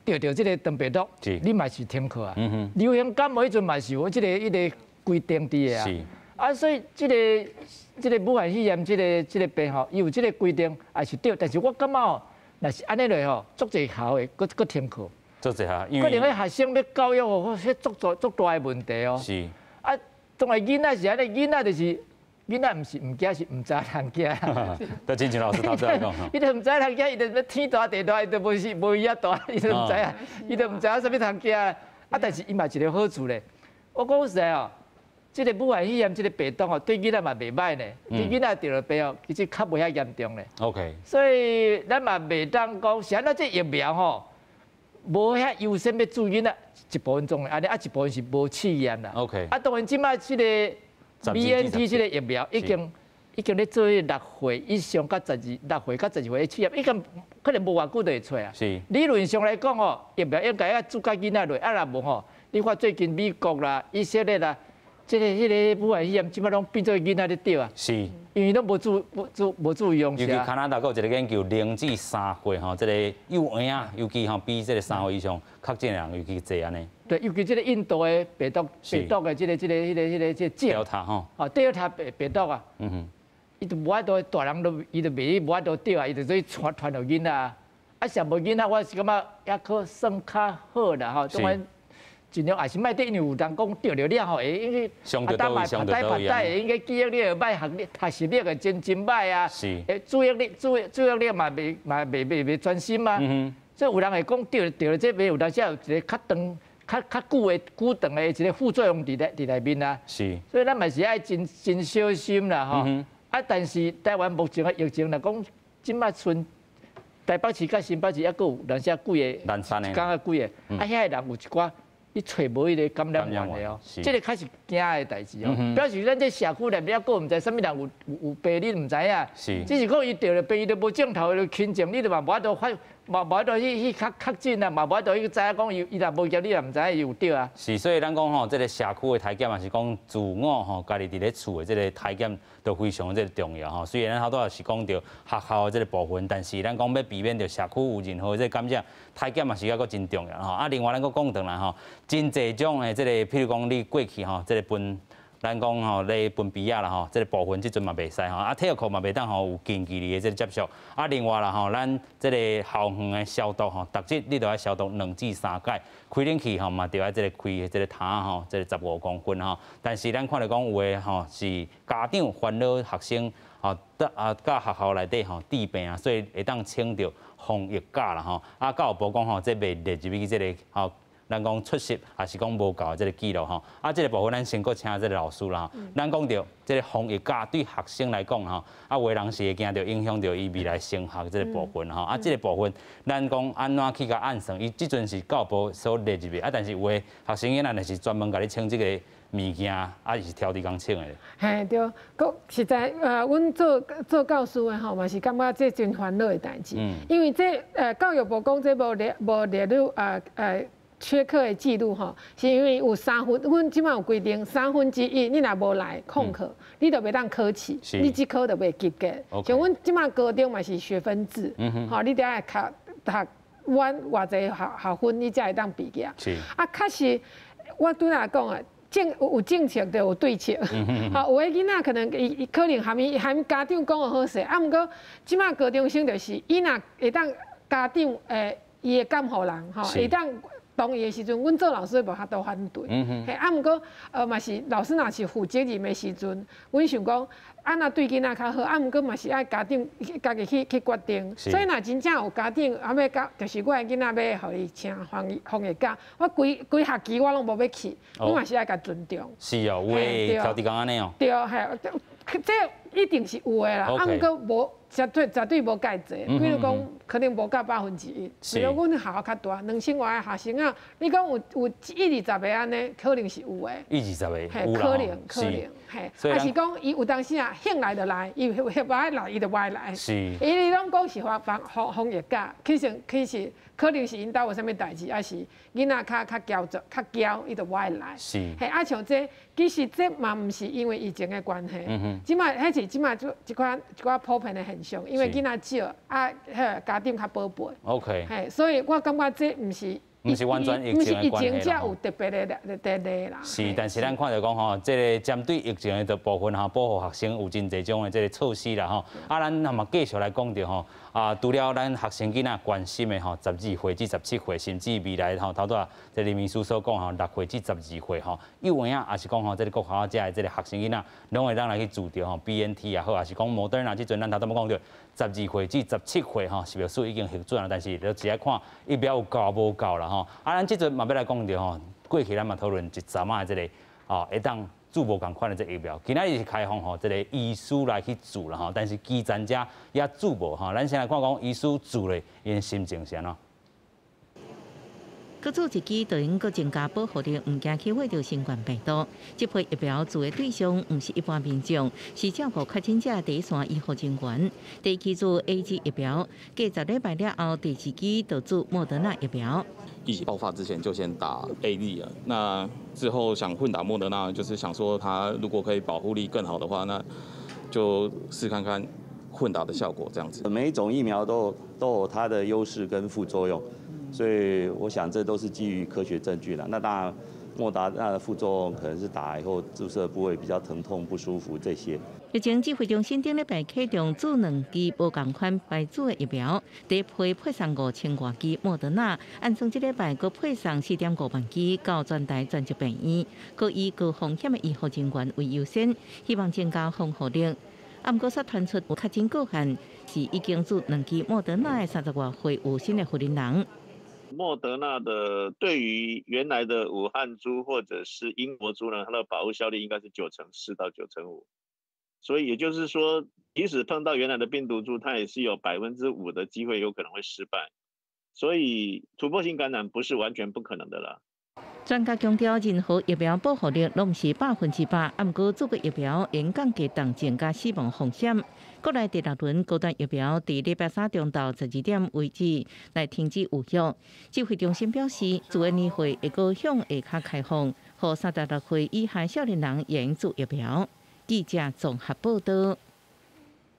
有著這个腸病毒，你嘛是停課啊。流行感冒彼陣嘛是有這个彼个規定佇的啊。啊，所以這个武漢肺炎這个病吼，伊有這个規定也是對，但是我感覺哦，若是按呢落吼，足濟學校會閣停課。足濟下，可能彼學生欲教育哦，彼足大足大的問題哦。啊，當然囡仔是按呢，囡仔就是囡仔毋是毋驚，是毋知通惊。都親像老師頭先講。伊就毋知通驚，伊就天大地大，伊就無是無伊遐大，伊就毋知啊，伊就毋知影啥物通驚。啊，但是伊嘛一個好處咧。我講實在哦，這個武漢肺炎這個病毒哦，對囡仔嘛袂䆀呢。對囡仔著著病哦，其實較無遐嚴重咧。 所以咱嘛袂當講，是按怎這疫苗吼，無遐優先欲注囡仔一部分種的，按呢啊一部分是無試驗啦。 啊，當然這擺這個 BNT 這個疫苗已經咧做6歲以上佮12 6歲佮12歲的試驗，已經可能無偌久就會出啊。理論上來講吼，疫苗應該愛注佮囡仔落，啊若無吼，你看最近美國啦、以色列啦，這個彼個武漢肺炎，這擺攏變做囡仔咧著啊。因為攏無注無注無注意用。尤其加拿大閣有一個研究，0至3歲吼，這個幼兒啊，尤其吼比這個3歲以上確診的人尤其濟按呢。對，尤其這個印度的病毒的這個德爾塔吼。哦，德爾塔病毒啊。伊就無法度，大人都伊就袂無法度著啊，伊就做傳傳予囡仔。啊，上無囡仔，我是感覺猶閣算較好啦吼。當然盡量也是莫得，因為有人講著著了後會因為啊，當嘛拍帶拍帶，應該記憶力會歹，學習力會真真歹啊。注意力注意力嘛袂嘛袂袂袂專心啊。所以有人會講著著這個有當時有一個較長、較較久的久長的一個副作用佇內面啊。所以咱嘛是愛真真小心啦吼。啊，但是台灣目前的疫情來講，這擺賰台北市佮新北市猶閣有當時幾個，敢若幾個，啊，遐个人有一寡。伊揣無彼個感染源的哦，這個較是驚的代誌哦。表示咱這社區內面猶閣毋知啥物人有病，你毋知影。只是講伊著著病，伊都無症頭，就輕症，你就嘛無法度發，嘛無法度去確診啊，嘛無法度去知影講伊伊若無驗，你也毋知影伊有著啊。是，所以咱講吼，這個社區的篩檢，也是講自我吼，家己佇咧厝的這個篩檢都非常這個重要吼。雖然咱頭拄仔是講著學校的這個部分，但是咱講欲避免著社區有任何這個感染，篩檢嘛是猶閣真重要吼。啊，另外咱閣講轉來吼，真濟種的這個，譬如講你過去吼，這個分，咱講吼咧分鼻仔啦吼，這個部分這陣嘛袂使吼，啊體育課嘛袂當吼有近距離的這個接觸。啊，另外啦吼，咱這個校園的消毒吼，逐日你都愛消毒2至3擺，開冷氣吼嘛著愛這個開這個窗吼，這個15公分吼。但是咱看著講有的吼是家長煩惱學生吼，啊，佮學校內底吼治病啊，所以會當請著防疫假啦吼。啊，教育部講吼，這袂列入去這個吼。咱講出席，抑是講無到的這個記錄吼，啊，這個部分咱先閣請這個老師啦。咱講著這個防疫假對學生來講吼，啊，有的人是會驚著影響著伊未來升學這個部分吼，啊，這個部分咱講按怎去共按算？伊這陣是教育部所列入的，啊，但是有的學生囡仔若是專門共你請這個物件，啊，是挑豬工請的。嘿對，閣實在阮做做教師的吼，嘛是感覺這真煩惱的代誌，因為這教育部講這無列入缺課的記錄吼，是因為有三分，阮這擺有規定，1/3，你若無來曠課，你就袂當考試，你這科就袂及格。像阮這擺高中嘛是學分制，吼，你得愛讀讀滿偌濟學分，你才會當畢業。啊，確實，我拄仔講啊。有政策就有對策，吼，有的囡仔可能伊可能含伊含家長講予好勢，啊，毋過這擺高中生就是，伊若會當家長伊的監護人吼，會當同意的時陣，阮做老師無法度反對。嘿，啊，毋過嘛是老師若是負責任的時陣，阮想講按怎對囡仔較好，啊，毋過嘛是愛家長家己去決定。所以若真正有家長啊欲教，就是我的囡仔欲予伊請防疫假，我規規學期我攏無欲去，阮嘛是愛共尊重。是哦，有的挑豬工按呢哦。對，嘿，這一定是有的啦，啊，毋過無絕對絕對無蓋濟，比如講可能無到1%。比如阮學校較大，2000外个學生啊，你講有一二十个按呢，可能是有的。一二十個，嘿，可能可能，嘿，抑是講伊有當時啊，興來就來，伊無愛來，伊就無愛來。伊攏講是防疫假，其實可能是𪜶兜有啥物代誌，抑是囡仔較嬌較嬌，伊就無愛來。嘿，啊像這其實這嘛毋是因為疫情的關係，這擺彼是這擺就一款一寡普遍的現象，因為囡仔少，啊，彼個家長較寶貝。 嘿，所以我感覺這毋是。毋是完全疫情的關係。疫情才有特別的的例啦。是，但是咱看著講吼，這个針對疫情的部分吼，保護學生有真濟種的這个措施啦吼。啊，咱嘛繼續來講著吼，啊，除了咱學生囡仔關心的吼，12歲至17歲，甚至未來吼，頭拄仔這個林醫師所講吼，6歲至12歲吼，幼兒啊，抑是講吼，這个國校遮的這个學生囡仔，攏會當來去注著吼 BNT 也好，抑是講莫德納，這陣咱頭拄仔講著，12歲至17歲吼，食藥署已經核准啊，但是就只愛看疫苗有夠無夠啦吼。啊，咱這陣嘛欲來講著吼，過去咱嘛討論一陣仔的這个哦，會當注無仝款的這疫苗，今仔日是開放予這个醫師來去注啦吼，但是基層遮也注無吼。咱先來看講醫師注咧，𪜶心情是按怎？閣注一劑就能閣增加保護力，毋驚去血著新冠病毒。這批疫苗注的對象毋是一般民眾，是照顧確診者第一線醫護人員。第一劑注 AZ 疫苗，過10禮拜了後，第二劑就注莫德納疫苗。疫情爆發之前就先打 AZ 了，那之後想混打莫德納，就是想說它如果可以保護力更好的話，那就試看看混打的效果這樣子。每一種疫苗都有它的優勢跟副作用。所以我想這都是基於科學證據啦。那當然，莫達納的副作用可能是打以後注射部位比較疼痛不舒服這些。疫情指揮中心頂禮拜啟動注兩劑無仝款牌子的疫苗，第一批配送5000外劑莫德納，按算這禮拜閣配送4.5萬劑到全台專責病院，閣以高風險的醫護人員為優先，希望增加防護力。啊，毋過煞傳出有確診個案，是已經注兩劑莫德納的30外歲有新的婦人。莫德納的對於原來的武漢株或者是英國株呢，它的保護效力應該是9成4到9成5，所以也就是說，即使碰到原來的病毒株，它也是有5%的機會有可能會失敗，所以突破性感染不是完全不可能的啦。專家強調，任何疫苗保護力攏毋是100%，啊，毋過注過疫苗會降低重症佮死亡風險。國內第六輪高端疫苗佇禮拜三中晝12點為止來停止預約。指揮中心表示，自園會會閣向下跤開放，予36歲以下少年人會用注疫苗。記者綜合報道。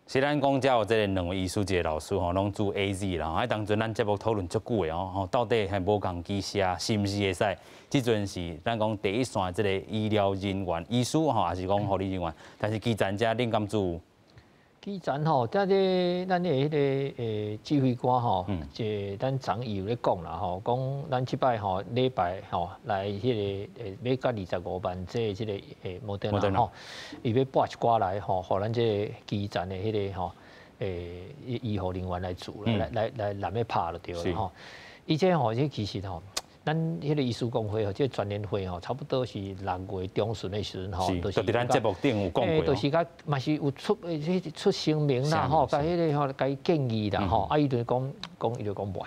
是咱講遮有這个兩位醫師一个老師吼，攏注 AZ 啦。喺當陣咱節目討論足久的哦，吼到底係無仝劑射是毋是會使？這陣是咱講第一線這个醫療人員、醫師吼，抑是講護理人員，但是基層遮恁敢注？基層吼，這個咱的彼个指揮官吼，這咱昨伊有咧講啦吼，講咱這擺吼禮拜吼來彼个買甲25萬劑這个莫德納吼，伊欲撥一寡來吼，予咱這个基層的彼个吼醫護人員來注，來來來來欲拍就對了吼。伊這吼，這其實吼，咱彼个醫師公會吼，這個全聯會吼，差不多是6月中旬的時陣吼，就是佇咱節目頂有講過。就是共嘛是有出出聲明啦吼，共彼个吼，共伊建議啦吼，啊伊就講講伊就講袂，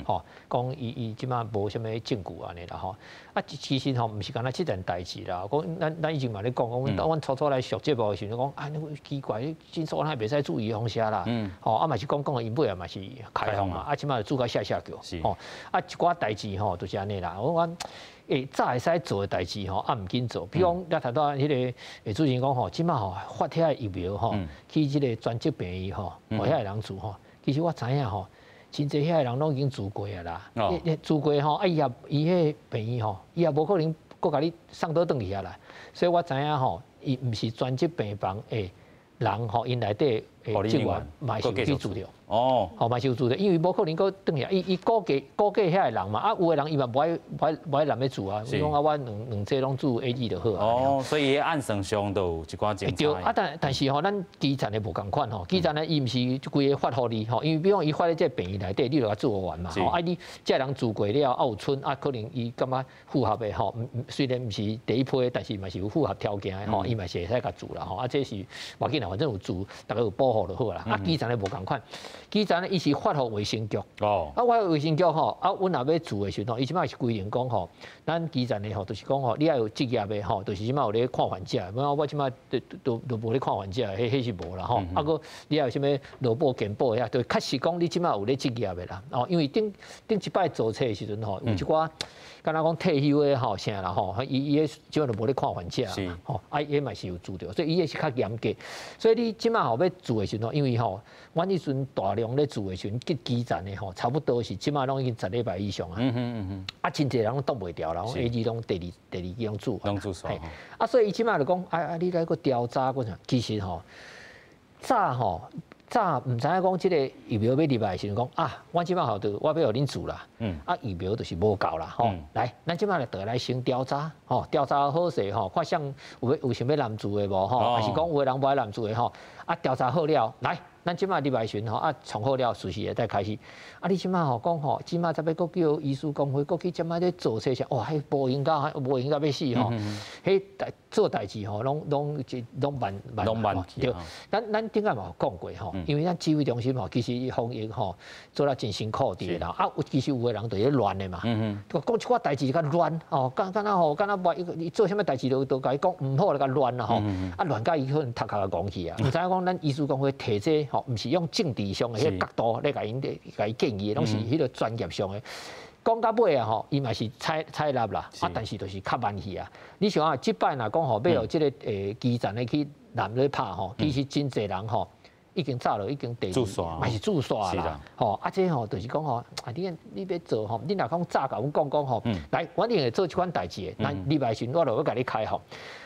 吼，講伊伊這馬無啥物證據按呢啦吼，啊其實吼毋是干焦這件代誌啦，講咱咱以前嘛咧講，講阮初初來上節目的時陣講，啊你奇怪，診所哪會袂使注預防射啦，吼啊嘛是講講伊尾仔嘛是開放嘛，啊這馬就注甲嚇嚇叫，吼啊一寡代誌吼就是按呢啦，我講早會使做的代誌吼，啊毋緊做，比如講咱頭拄仔彼个主持人講吼，這馬吼發遐疫苗吼，去這个專責病院吼，予遐个人注吼，其實我知影吼。真濟遐个人攏已經注過啊啦，注過吼，啊伊也伊彼个病院吼，伊也無可能閣共你送倒轉去啊啦，所以我知影吼，伊毋是專職病房的人吼，𪜶內底的職員嘛是有去注著。哦，吼嘛是有注著，因為無可能閣轉去，伊伊估計估計遐个人嘛，啊有的人伊嘛無愛無愛無愛濫欲注啊，伊講啊我兩兩劑攏注 AZ 就好啊。哦，所以按算上都有一寡政對，啊但但是吼，咱基層的無仝款吼，基層的伊毋是規个發予你吼，因為比如講伊發咧這個病院內底，你就共注完嘛，吼啊你這人注過了，啊有剩啊可能伊感覺符合的吼，雖然毋是第一批，但是嘛是有符合條件的吼，伊嘛是會使共注啦吼，啊這是無要緊啦，反正有注，逐家有保護就好啦。啊基層的無仝款。基層咧，伊是發予衛生局。哦。啊，我衛生局吼，啊，阮若欲注的時陣吼，伊這擺是規定講吼，咱基層的吼，就是講吼，你愛有職業的吼，就是這擺有咧看患者。我我這擺都都都無咧看患者，彼彼是無啦吼。啊，閣你愛有啥物勞保健保遐，就確實講你這擺有咧職業的啦。哦，因為頂頂一擺做冊的時陣吼，有一寡。敢若講退休的吼啥啦吼，伊伊个基本就無咧看患者，吼，啊伊嘛是有注著，所以伊个是較嚴格。所以你這馬吼欲注的時陣，因為吼，阮彼陣大量咧注的時陣，去基層的吼，差不多是這馬攏已經10禮拜以上啊。啊，真濟人攏擋袂牢啦，AZ 攏第二劑攏注。攏注煞。啊，所以伊這馬就講，啊，你來閣調查閣啥？其實吼，早吼。早毋知影講這個疫苗欲入來的時陣講啊，阮這馬吼就我欲予恁注啦，啊疫苗就是無夠啦，吼，來，咱這馬來倒來先調查，吼，調查好勢吼，看誰有欲有想欲濫注的無吼，還是講有的人無愛濫注的吼，啊調查好了，來，咱這馬入來時陣吼，啊創好了，隨時會使開始。啊你這馬吼講吼，這馬才欲閣叫醫師公會閣去這馬咧做這啥，哇，彼無閒到無閒到欲死吼，彼代做代誌吼，攏攏攏慢慢攏慢對，咱頂擺嘛有講過吼。因為咱指揮中心吼，其實防疫吼做得真辛苦佇啦，啊，有其實有的人就咧亂的嘛，講一寡代誌較亂吼，敢敢若吼，敢若無伊做啥物代誌都都共伊講毋好來共亂啦吼，啊亂甲伊可能頭殼就戇去啊，毋知影講咱醫師公會提這吼，毋是用政治上的彼個角度來共𪜶共伊建議的，攏是彼個專業上的。講到尾啊吼，伊嘛是採採納啦，啊，但是就是較慢去啊。你想啊，這擺若講吼，欲予這個基層的去攬咧拍吼，其實真濟人吼。已經早就已經第二，嘛是注煞啦，吼啊這吼就是講吼，啊你你欲做吼，你若講早共阮講講吼，來，我一定會做這款代誌的，咱入來時陣我就欲共你開放。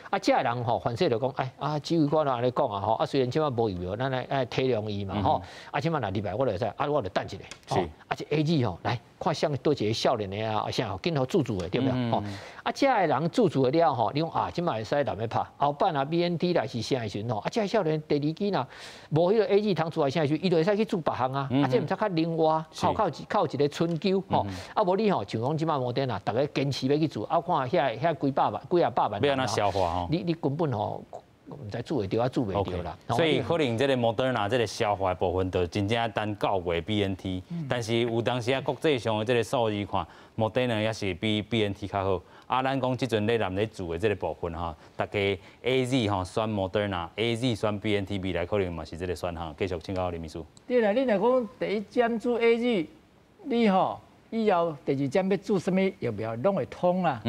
啊，這个人吼，反正就講，哎，啊，指揮官按呢講啊，吼，啊，雖然這馬無疫苗，咱來愛體諒伊嘛，吼，啊，這馬若入來，我就會使，啊，我就等一下，吼，啊，這 AZ 吼，來看啥佗一个少年的啊，啥緊予注注的，對不對？吼，啊，這个人注注的了吼，你講啊，這馬會使攬咧拍，後擺若 BNT 來是啥的時陣吼，啊，這个少年第二劑若無彼個 AZ 通注來啥時，伊就會使去注別項啊，啊，這毋才較靈活，吼，較有較有一個春秋，吼，啊，無你吼，像講這馬莫德納，逐家堅持欲去注，啊，看遐遐幾百萬、幾仔百萬人，欲按怎消化吼？你根本吼，毋知注會著啊，注袂著啦。所以可能這個莫德納這個消化的部分，就真正等九月 BNT，但是有當時啊，國際上的這個數字看，莫德納也是比 BNT 較好。啊，咱講這陣咧人咧注的這個部分吼，大家 AZ 吼選莫德納，AZ 選 BNT，未來可能嘛是這個選項。繼續請教林秘書。對啦，你若講第一針注 AZ，你吼以後第二針欲注啥物疫苗，攏會通啦。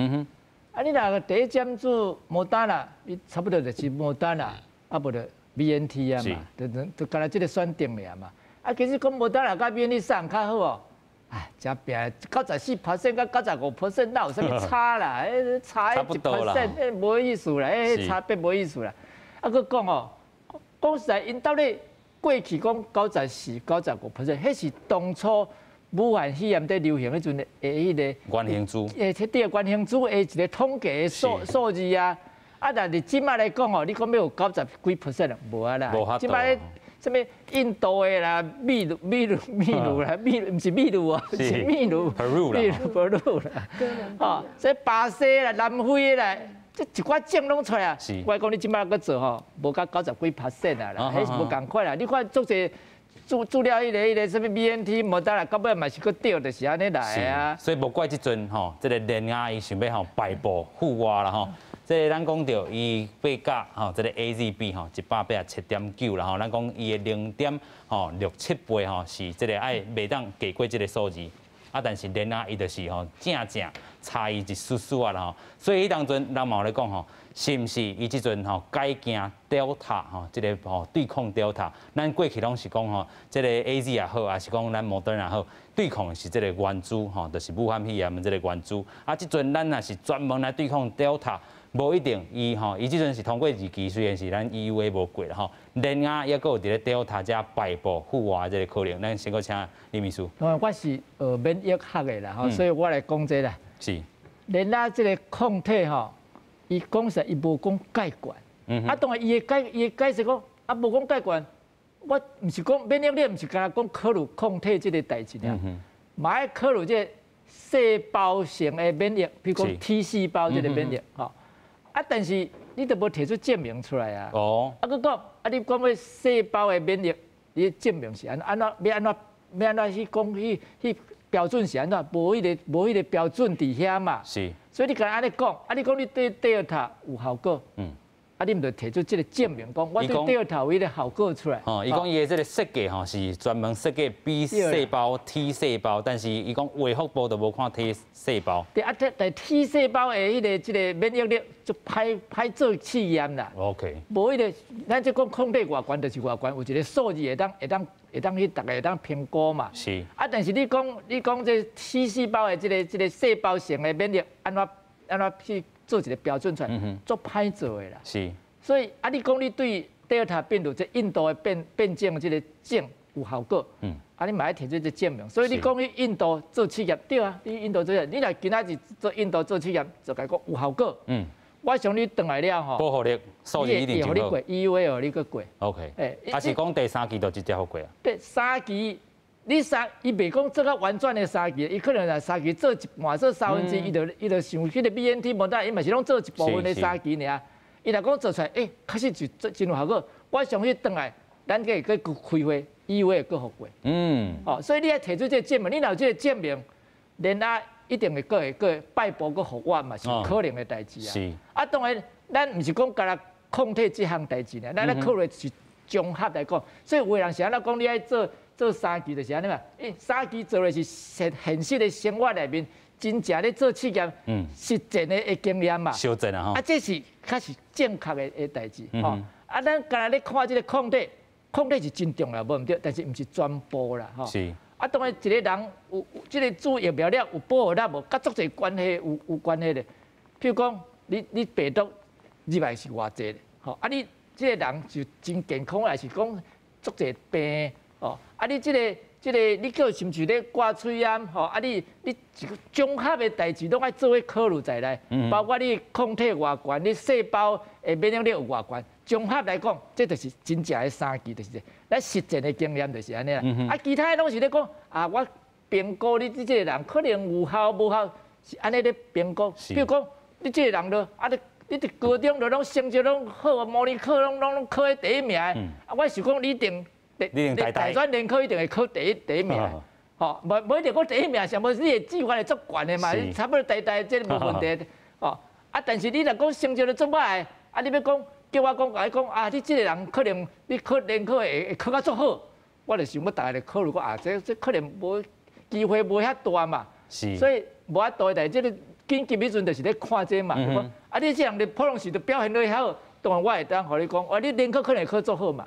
啊，你若第一針注莫德納，你差不多就是莫德納，啊無就 BNT 啊嘛，就就干焦這個選擇爾嘛。啊，其實講莫德納佮 BNT 啥較好哦？哎，誠拚94%佮95%，哪有啥物差啦？彼差1%，彼無意思啦，彼差別無意思啦。啊，閣講哦，講實在，𪜶到底過去講94、95%，彼是當初武漢肺炎佇流行彼陣的彼個原型株，彼個原型株的一個統計的數數字啊。啊，但是這馬來講哦，你講欲有九十幾 percent 無啊啦。這馬啥物印度的啦，秘魯、秘魯、秘魯啦，秘毋是秘魯哦，是秘魯、秘魯、秘魯啦。哦，這巴西啦、南非啦，這一寡種攏出來啊。我講你這馬閣做吼，無到九十幾 percent 啊啦，彼是無仝款啦。你看足濟注注了彼個啥物 BNT，莫德納，到尾嘛是閣著，就是按呢來啊。所以無怪這陣吼，這個聯亞伊想欲吼敗部復活啦吼。這個咱講著伊八價吼，這個 AZ 比吼187.9啦吼，咱講伊的0.67倍吼是這個愛袂當低過這個數字。啊，但是聯亞伊就是吼正正差伊一絲絲仔啦吼，所以彼當陣人嘛有咧講吼，是毋是伊這陣吼改行 Delta 吼，這個吼對抗 Delta，咱過去攏是講吼，這個 AZ 也好，還是講咱莫德納也好，對抗的是這個原株吼，就是武漢肺炎的這個原株。啊，這陣咱若是專門來對抗 Delta，無一定伊吼，伊這陣是通過二期，雖然是咱 EUA 無過啦吼，聯亞抑閣有佇咧 Delta 遮敗部復活的這個可能。咱先閣請林秘書。我是學免疫學的啦，吼，所以我來講這啦。聯亞這個抗體吼，伊講實伊無講蓋懸，啊，當然伊的解伊的解釋講，啊，無講蓋懸，我毋是講免疫力，毋是干焦講考慮抗體這個代誌爾，嘛愛考慮這個細胞性的免疫，比如講 T 細胞這個免疫，吼。啊，但是你都無提出證明出來啊！啊，閣講，啊，你講欲細胞的免疫，你證明是按按怎？欲按怎？欲按怎去講彼彼標準是按怎？無彼個無彼個標準佇遐嘛。所以你敢按呢講，啊，你講你對 Delta 有效果。啊，你毋著提出這个证明，讲我对 Delta 有彼个效果出来。哦，伊讲伊的这个设计吼是专门设计 B 细胞、T 细胞，但是伊讲卫福部都无看 T 细胞。对啊，但 T 细胞的彼个这个免疫力就歹歹做试验啦。 无彼个，咱这讲抗体偌悬就是偌悬，有一个数字会当去逐家会当评估嘛。啊，但是你讲这 T 细胞的这个细胞性的免疫按怎去做一个标准出来，足歹做的啦。所以啊，你讲你对 Delta 病毒这印度的变种这个种有效果，啊，你嘛爱提出这证明。所以你讲去印度做试验，对啊，你印度做试验，你若今仔日做印度做试验，就共讲有效果。我想你转来了吼，保护力数字一定予你过，EUA 予你阁过。 OK。欸，抑是讲第三剂就直接予过啊？第三剂。你三，伊袂讲做甲完全的三剂，伊可能若三剂做一半，做三分之一，伊就像彼个 BNT 无得，伊嘛是拢做一部分的三剂尔。伊若讲做出来，欸，确实就做真有效果。我相信转来，咱阁会阁开会，EUA 会阁予过。哦，所以你爱提出这个证明，你若有这个证明，然后一定会阁会阁拜步阁予我嘛是可能的代志啊。啊，当然，咱毋是讲干焦抗体这项代志呢，咱咧考虑是综合来讲。所以有的人是按怎讲，你爱做。做三剂就是按呢嘛，欸，三剂做的是现实的生活内面真正咧做试验，实践的经验嘛。修正啊吼。啊，这是较是正确的代志吼。啊，咱干焦咧看这个抗体，抗体是真重要，无毋对，但是毋是全部啦吼。啊，当然一个人有这个注疫苗了有保护力无，佮足济关系有关系的。譬如讲，你病毒入来是偌济吼，啊，你这个人就真健康，还是讲足济病？哦，啊，你这个，你叫是毋是咧挂喙罨？吼，啊你一个综合的代志拢爱做伙考虑在内，包括你抗体偌悬，你细胞的免疫力有偌悬，综合来讲，这就是真正的三剂，就是这。咱实践的经验就是按呢啦。啊，其他的拢是咧讲啊，我评估你这个人可能有效无效，是按呢咧评估。比如讲，你这个人咯，啊你伫高中就拢成绩拢好，模拟考拢考咧第一名的，啊，我想讲你一定。你大专联考一定会考第一名，吼，无一定讲第一名，上无你的志愿会足悬的嘛，你差不多台大这无问题，哦，啊，但是你若讲成绩都足歹的，啊，你欲讲叫我讲，共你讲啊，你这个人可能你考联考会考较足好，我就想欲逐家来考虑讲啊，这可能无机会无遐大嘛，所以无法度的代志，这个紧急彼阵就是咧看这嘛，啊，你这人的普通时就表现得遐好。当然我会当予你讲，啊，你联考可能会考足好嘛。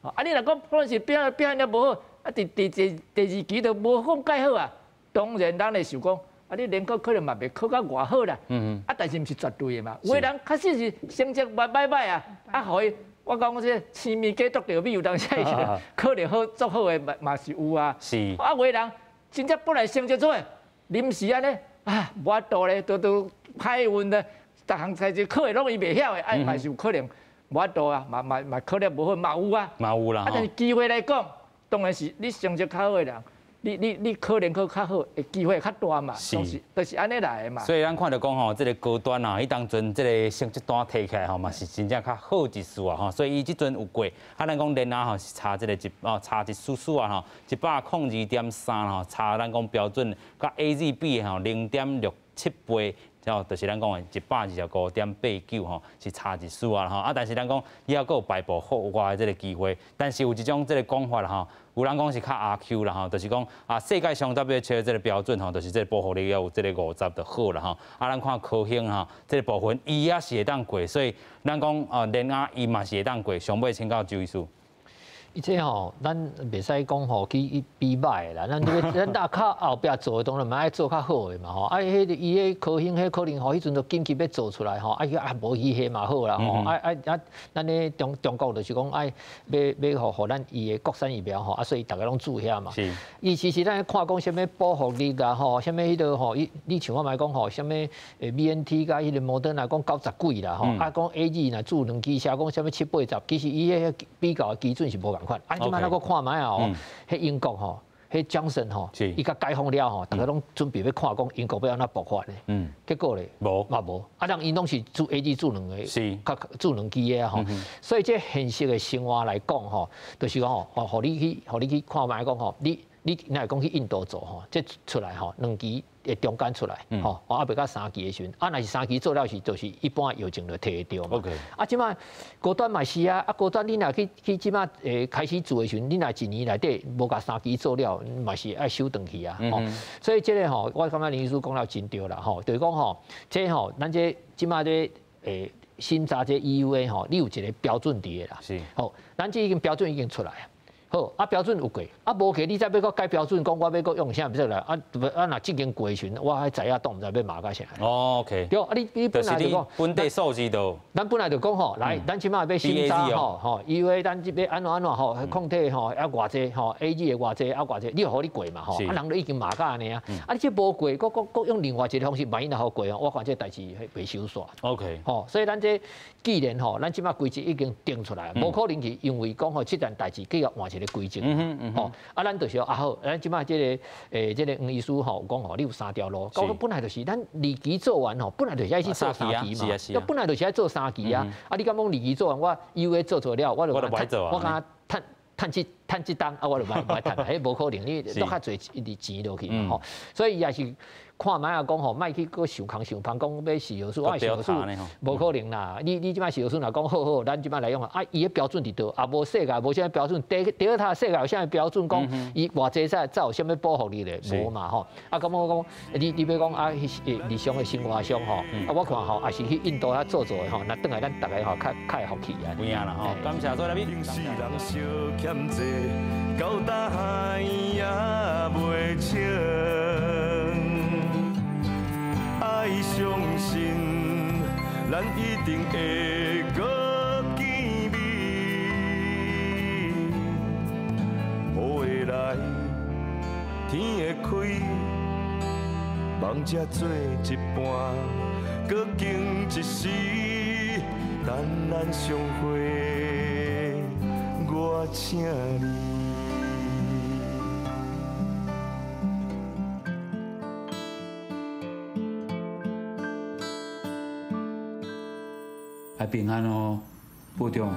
啊，你若讲普通时表现了无好，啊，伫第二期就无讲介好啊。当然，咱会想讲，啊，你联考可能嘛袂考甲偌好啦。啊，但是毋是绝对的嘛。有的人确实是成绩歹歹歹啊，啊，予伊我讲这生物鸡毒著米，有当时考著好足好的嘛是有啊。啊，有的人真正本来成绩出来，临时按呢啊，无法度咧，都歹运咧。逐项代志考的拢伊袂晓的，啊嘛是有可能无法度啊，嘛考了无好，嘛有啊。嘛有啦。啊，但是机会来讲，当然是你成绩较好的人，你考联考较好，的机会较大嘛，是，就是按呢来的嘛。所以咱看著讲吼，这个高端啊，彼当阵这个成绩单提起来吼，嘛是真正较好一丝啊吼。所以伊这阵有过，啊，咱讲联亚吼是差这个一哦，差一丝丝啊吼，102.3吼，差咱讲标准佮 AZ 比吼0.67倍。哦，就是咱讲的125.89吼，是差一丝啊吼。啊，但是咱讲伊犹阁有排布好外的这个机会，但是有一种这个讲法啦吼，有人讲是较阿 Q 啦吼，就是讲啊，世界上 WHO 这个标准吼，就是这个保护力要有这个50就好啦吼。啊，咱看科兴吼，这个部分伊也是会当过，所以咱讲啊，联亚伊嘛是会当过。上尾请教周医师。伊这吼，咱袂使讲吼去比歹的啦，咱若较后壁做的当然嘛爱做较好的嘛吼。啊，彼个伊彼科兴彼可能吼，彼阵就紧急欲做出来吼，啊，啊无伊彼嘛好啦吼。啊啊啊，咱咧中国就是讲爱欲予咱伊的国产疫苗吼，啊，所以逐家拢注遐嘛。伊其实咱看讲啥物保护力啊吼，啥物彼个吼，伊你像我来讲吼，啥物BNT佮彼个摩德纳讲90几啦吼，啊讲 AZ 若注两剂，写讲啥物七八十，其实伊彼个比较的基准是无仝款。啊，这摆咱阁看觅啊吼，彼英国吼，彼 Johnson 吼，伊共解封了吼，逐家拢准备欲看讲英国欲按怎爆发咧。结果咧，无嘛无，啊，人𪜶拢是注 AZ 注两个，较注两剂的吼。所以这现实的生活来讲吼，就是讲吼，予你去，予你去看觅讲吼，你若会讲去印度做吼，这出来吼，两剂的中間出來，吼，啊袂到三期的時陣，啊若是三期做了是，就是一般藥證就提會著嘛。啊，這擺高端嘛是啊，啊高端你若去這擺開始做的時陣，你若一年內底無共三期做了，嘛是愛收轉去啊。吼，所以這個吼，我感覺林醫師講了真對啦，吼，就是講吼，這吼，咱這這擺這審查這 EUA 吼，你有一個標準佇的啦。是。好，咱這已經標準已經出來啊。好，啊標準有過，啊無過你再欲閣改標準，講我欲閣用啥物來？啊啊若這經過時陣，我還知影都毋知欲罵甲啥。哦，OK。對，啊你本來就講本地數字都，咱本來就講吼，來，咱這擺欲審查吼吼，EUA 咱這欲按怎按怎吼，抗體吼啊偌濟吼，AZ 的偌濟啊偌濟，你予你過嘛吼，啊人都已經罵甲按呢啊，啊你這無過，閣用另外一個方式，萬一若予過哦，我看這代誌袂收煞。 OK。吼，所以咱這既然吼，咱這擺規則已經定出來，無可能去因為講吼這件代誌，繼續換一個規則。吼，啊，咱就是啊好，咱這擺這個這個黃醫師吼講吼，你有三條路，講本來就是咱二期做完吼，本來就是愛去做三期嘛，本來就是愛做三期啊。啊，你敢講二期做完，我 EUA 做做了，我就我敢趁這檔啊，我就莫趁，彼無可能，你落較濟一直錢落去嘛吼。所以也是看覓仔講吼，莫去閣想空想芳，講欲試藥水，我試藥水無可能啦。你這擺試藥水若講好好，咱這擺來用啊，伊的標準佇佗？啊，無世界無啥物標準，第二塔世界有啥物標準？講伊偌濟才有啥物保護力咧？無嘛吼。啊，咁我講，你欲講啊，日常的生活上吼，啊，我看吼，也是去印度遐做做的吼，若轉來咱逐个吼較較會服氣啊。有影啦吼，感謝所有來賓。到大海也袂清，愛相信，咱一定會閣見面。雨會來，天會開，夢才做一半，閣經一時，等咱相會，我請你。愛平安哦，保重。